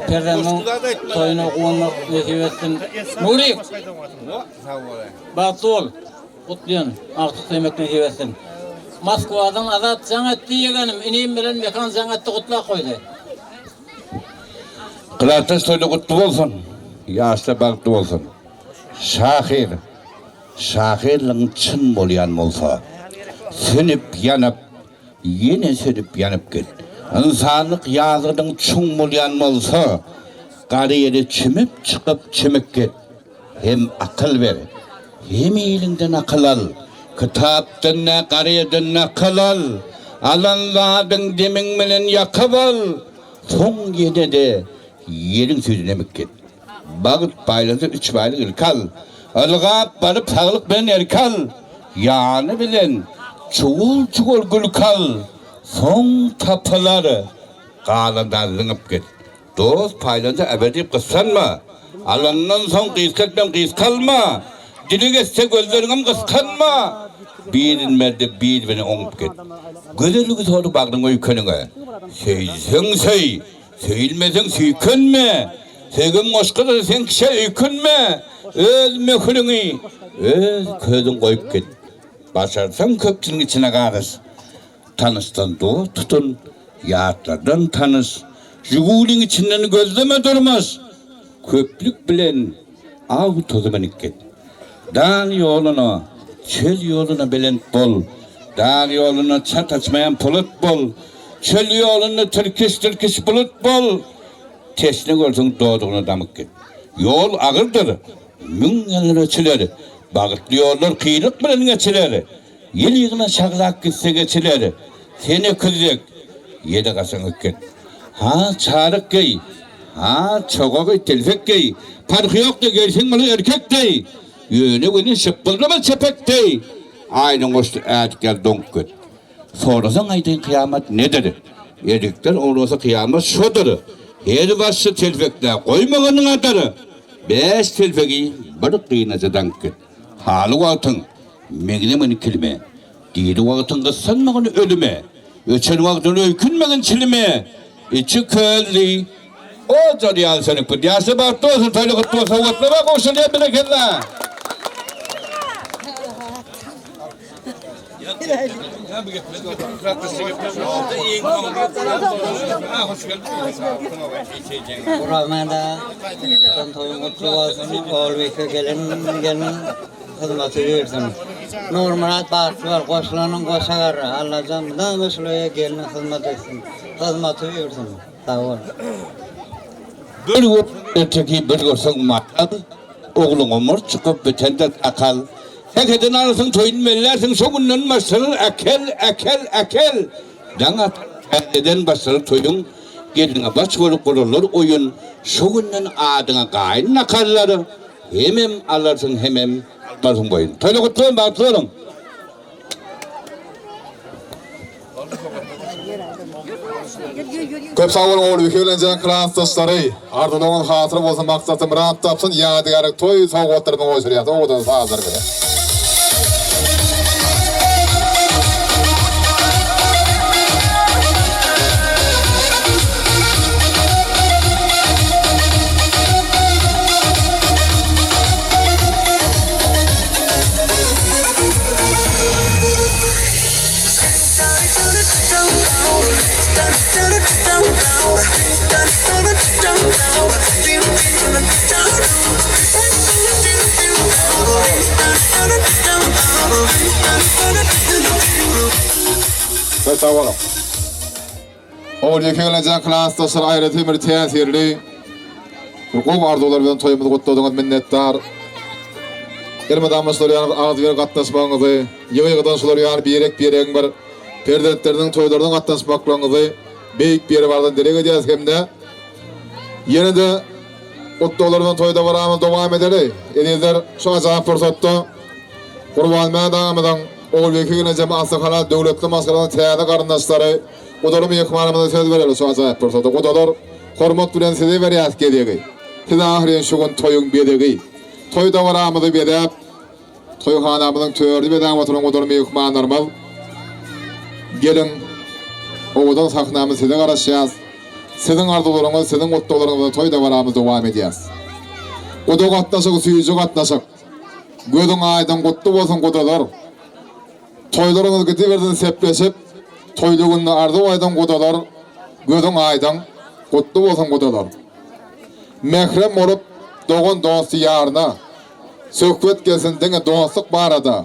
Speaker 17: Perzendiň toýuna guwanmak nesip etsin. Nurik! Bagtly bol. Gutlaýan. Agtyk söýmek nesip etsin. Moskwadan Azat jaň etdi ýegenim, inim bilen Mekan jaň etdi gutlap goýdy.
Speaker 20: Klasdaş toýda gutly bolsun. Ýaşlar bagtly bolsun. Şahyr, şahyrlygyň çyn bolýan bolsa, sönüp ýanyp, ýene sönüp ýanyp git. Ynsanlyk ýazgydyň çuň bolýan bolsa, gara ýere çümüp çykyp çümüp git. Hem akyl ber, hem iliňden akyl al. Kitapdan nä gara ýerden nakyl al. Alan zadyň demiň bilen ýakyp al. Soň ýene-de ýeriň süýdüne emip git. Bagt paýlansa üç baýlyk ilki al. Ylgap baryp saglyk bilen erki al. Ýany bilen çugul-çugul gülki al. Soň tapylar, galanda zyňyp git. Dost paýlansa äber diýip gyssanma. Alandan soň gysgaltmam gysgalma. Dili geçse gözleriňem gysganma. Birin ber-de bir bilen oňup git. Gözelligi sory bagryň öýkeniňe. Söýseň söý, Söýülmeseň süýkenme, Söýgim goşgudyr sen kişä öýkünme, Öz möhüriňi, öz közüň goýup git. Başarsaň köpçüligiň içine garyş, Tanyşdan dost tutun, ýatlardan tanyş, Žiguliň içinden gözleme durmuş, Köplük bilen awtoda münüp git. Dag ýoluna, çöl ýoluna belent bol, Dag ýoluna çat açmaýan polat bol, Çöl ýolunda tirkiş-tirkiş bulut bol, Teşne görseň dodagyna damyp git. Ýol agyrdyr, müň ýyllar öçüler, Bagtly ýollar kynlyk bilen geçiler, Ýel ýygyna şaglap gitse geçiler, Sen öküz dek, ýele gaçaň ökget. Ha çaryk geý, ha çoga geý, telpek geý, Parhy ýokdy, geýseň bolar erkek deý, Ýöne welin şypbyldama çepek deý, Aýdyň goşdy ädik ýaly doňup git. Sorasaň aýdaýyn kyýamat nedir? Erkekler oglasa kyýamat şodur. Her başy telpekdä goýmaganyň adyr. Bäş telpegi bir gynaja daňyp git. Haly wagtyň meňzemegin kilime. Diri wagtyň gyssanmagyn ölüme. Öçen wagtyň öýkünmegin çilime. Içi közli ojar ýaly sönüp git. Ýaşlar bagtly bolsun, toýly gutly bolsun, sowgatlama gowşurylýar berekella.
Speaker 12: Guramada toýuň gutly bolsun, Ogulbike gelin gelin hyzmaty bersin. Nurmyrat bagtly bol, goşulanyň goşa garra. Allajan mydama şulaýa gelin hyzmat etsin. Hyzmaty bersin. Sag bol.
Speaker 20: Bir görseň erteki, bir görseň matal, Ogluňa murt çykyp bitende sakal. Säheden alsaň toýun bellärsiň, Şo günden başlanar äkel, äkel, äkel. Daň atyp täzeden başlanar toýuň. Gelniňe baş bolup gurarlar oýun, Şo günden adyňa gaýyn dakarlar, Hemem alarsyň hemem almarsyň boýun. Toýlar gutly bolsun, bagtly boluň!
Speaker 1: Köp sag boluň Ogulbike bilen Jan klasdaşlary. Arzuwlaryňyz hasyl bolsun, maksatly myrat tapsyn, ýadygärlik toý sowgatlaryny gowşurýas owadan sazlar bilen. Köp sag boluň. Ogulbike bilen Jan klasdaşlar aýratyn bir täsirli bir gowy arzuwlar bilen toýumyzy gutladyňyz minnetdar. Elmydama şular ýaly agzybir gatnaşmagyňyzy, ýygy-ýygydan şular ýaly birek-biregiň bir perzentleriniň toýlaryna gatnaşmaklygyňyzy beýik Biribardan dileg edýäris hem-de ýene-de gutlaglar bilen toý dabaramyzy dowam edeli. Ezizler, şu ajaýyp pursatda Gurbanmämmet agamyzyň Ogulbike gelnejem asly halal döwletli maşgalanyň täze garyndaşlary gudaly myhmanymyza söz bereli şu ajaýyp pursatda. Gudalar, hormat bilen size berýäs gezegi. Siz ahyryn şu gün toýuň bezegi. Toý dabaramyzy bezäp, Toýhanamyzyň törüni bezäp oturan owadan myhmanlarymyz, geliň, owadan sahnamyz size garaşýar. Siziň arzuwlaryňyz, siziň gutlaglaryňyz bilen toý dabaramyzy dowam edýäris. Guda gatnaşygy süýji gatnaşyk. Gözüň aýdyň gutly bolsun gudalar. Toýlaryňyz gidibersin sepleşip, Toýly günde arzuw aýdyň gudalar, Gözüň aýdyň, gutly bolsun gudalar. Mährem bolup dogan dosty ýaryna, Söhbet gelsin diňe dostluk barada,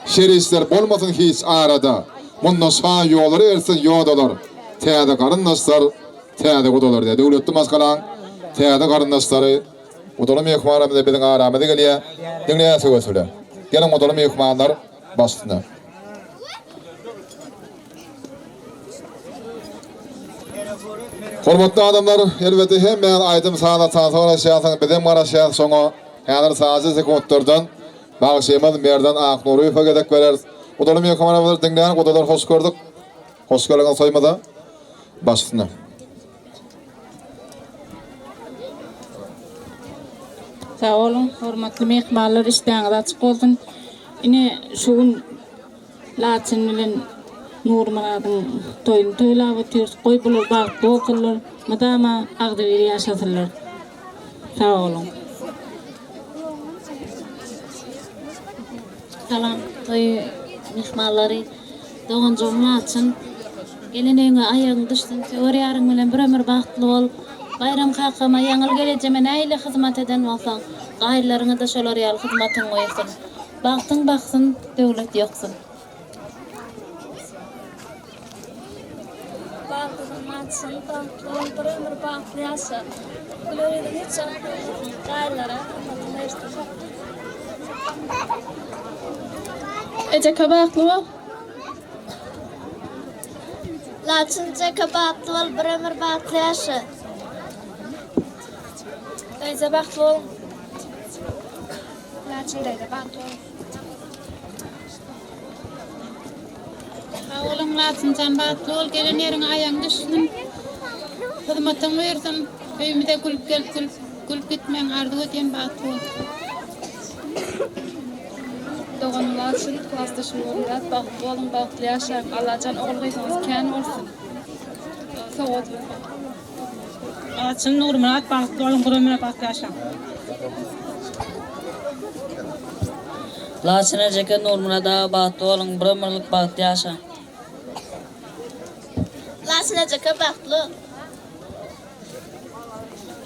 Speaker 1: Şer işler bolmasyn hiç arada, Munda şa ýollary eltsin ýodalar, Täze garyndaşlar, täze gudalar diýýär. Döwletli maşgalaň täze garyndaşlary gudaly myhmanlarymyz biziň aramyza gelýär. Diňleýäs höwes bilen. Geliň gudaly myhmanlar baş üstüne. Hormatly adamlar, elbetde hemmäňiz aýdym-saza, tansa garaşýarsyňyz, bizem garaşýarys şoňa. Häzir sazy sekuntlardan bagşymyz Merdan Aknuryýewe gezek bereris. Gudaly myhmanlarymyzy diňlän gudalar hoş gördük. Hoş geldiňiz toýumyza. Baş üstüne.
Speaker 21: Sag boluň, hormatly myhmanlar, işdäňiz açyk bolsun. Ine, şu gün Laçyn bilen Nurmyradyň toýuny toýlap otyrys. Goý, bular bagtly bolsunlar, mydama agzybir ýaşasynlar. Sag boluň.
Speaker 22: Salam toý myhmanlary. Doganjygym Laçyn. Gelen öýüňe aýagyň düşsün, söwer ýaryň bilen bir ömür bagtly bol. Baýram kakama, Ýaňyl gelejeme nähili hyzmat eden bolsaň, gaýynlaryňa-da şolar ýaly hyzmatyň bolsun. Bagtyň baksyn, döwlet ýoksun.
Speaker 7: Bagtyň açsyn, bagtly bol, bir ömür bagtly ýaşa. Güler ýüzüň hiç wagt solmasyn, gaýylara hyzmatyň ersin.
Speaker 21: Ejeke bagtly bol.
Speaker 7: Laçyn jeke bagtly bol, bir ömür bagtly ýaşa. Daýza bagtly bol. Laçyn daýza bagtly bol.
Speaker 21: Sag boluň Laçynjan bagtly bol gelen ýeriňe aýagyň düşsün hyzmatyň buýursyn öýümize gülüp gelip gülüp gülüp gitmegiňi arzuw edýän bagtly bol.
Speaker 23: Doganym Laçyn, klasdaşym Nurmyrat bagtly boluň bagtly ýaşaň Allajan ogul gyzyňyz kän bolsun. Sowgat.
Speaker 8: Laçyn Nurmyrat bagtly boluň bir ömüre bagtly ýaşaň.
Speaker 24: Laçyn ejeke Nurmyrat aga bagtly boluň bir ömürlik bagtly ýaşaň.
Speaker 7: Laçyn ejeke bagtly bol.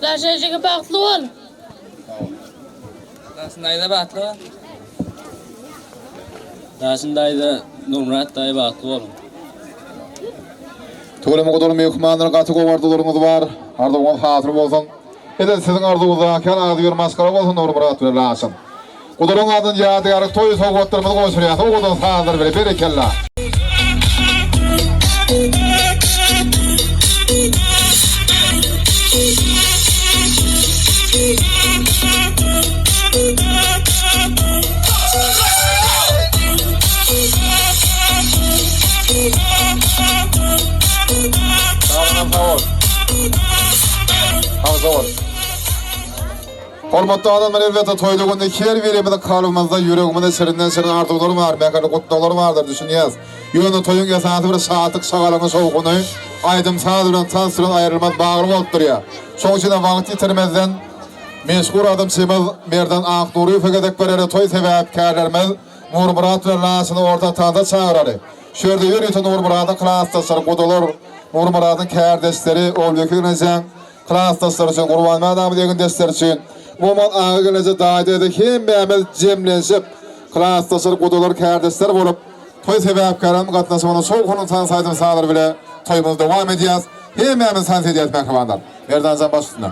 Speaker 21: Laçyn ejeke bagtly bol.
Speaker 17: Laçyn daýza bagtly bol. Laçyn daýza Nurmyrat daýy bagtly boluň.
Speaker 1: Tüweleme gudaly myhmanlar gaty gowy arzuwlaryňyz bar. Arzuwyňyz hasyl bolsun. Edil siziň arzuwyňyzdaky ýaly agzybir maşgala bolsun Nurmyrat bilen Laçyn. Gudalaryň adyndan ýadygärlik toý sowgatlarymyzy gowşurýas owadan sazlar bilen berekella. Sag bol. Hormatly adamlar elbetde toýda günde her birimiziň kalbymyzda, ýüregimizde şirinden şirin arzuwlar bar, mähirli gutlaglar bardyr düşünýäs. Ýöne toýuň esasy bir şatlyk şagalaňy şowhuny aýdym-saz bilen tans bilen aýrylmaz bagly bolup durýar. Şoň üçinem wagt ýitirmezden meşhur adamçymyz Merdan Aknuryýewe gezek bereli toý sebäpkärlerimiz Nurmyrat bilen Laçyny orta tansa çagyraly. Şu ýerde ýörite Nurmyradyň klasdaşlary gudalar, Nurmyradyň kärdeşleri Ogulbeki gelnejeň klasdaşlary üçin, Gurbanmät agamyz egindeşleri üçin, umuman aga gelneje daýy däde hemmämiz jemlenşip klasdaşlar gudalar kärdeşler bolup toý sebäpkärlerimiz gatnaşmagynda şowhunly tans aýdym sazlar bile toýumyzy dowam edýäs. Hemmämiz tans edýäs mähribanlar. Merdanjan baş üstüne.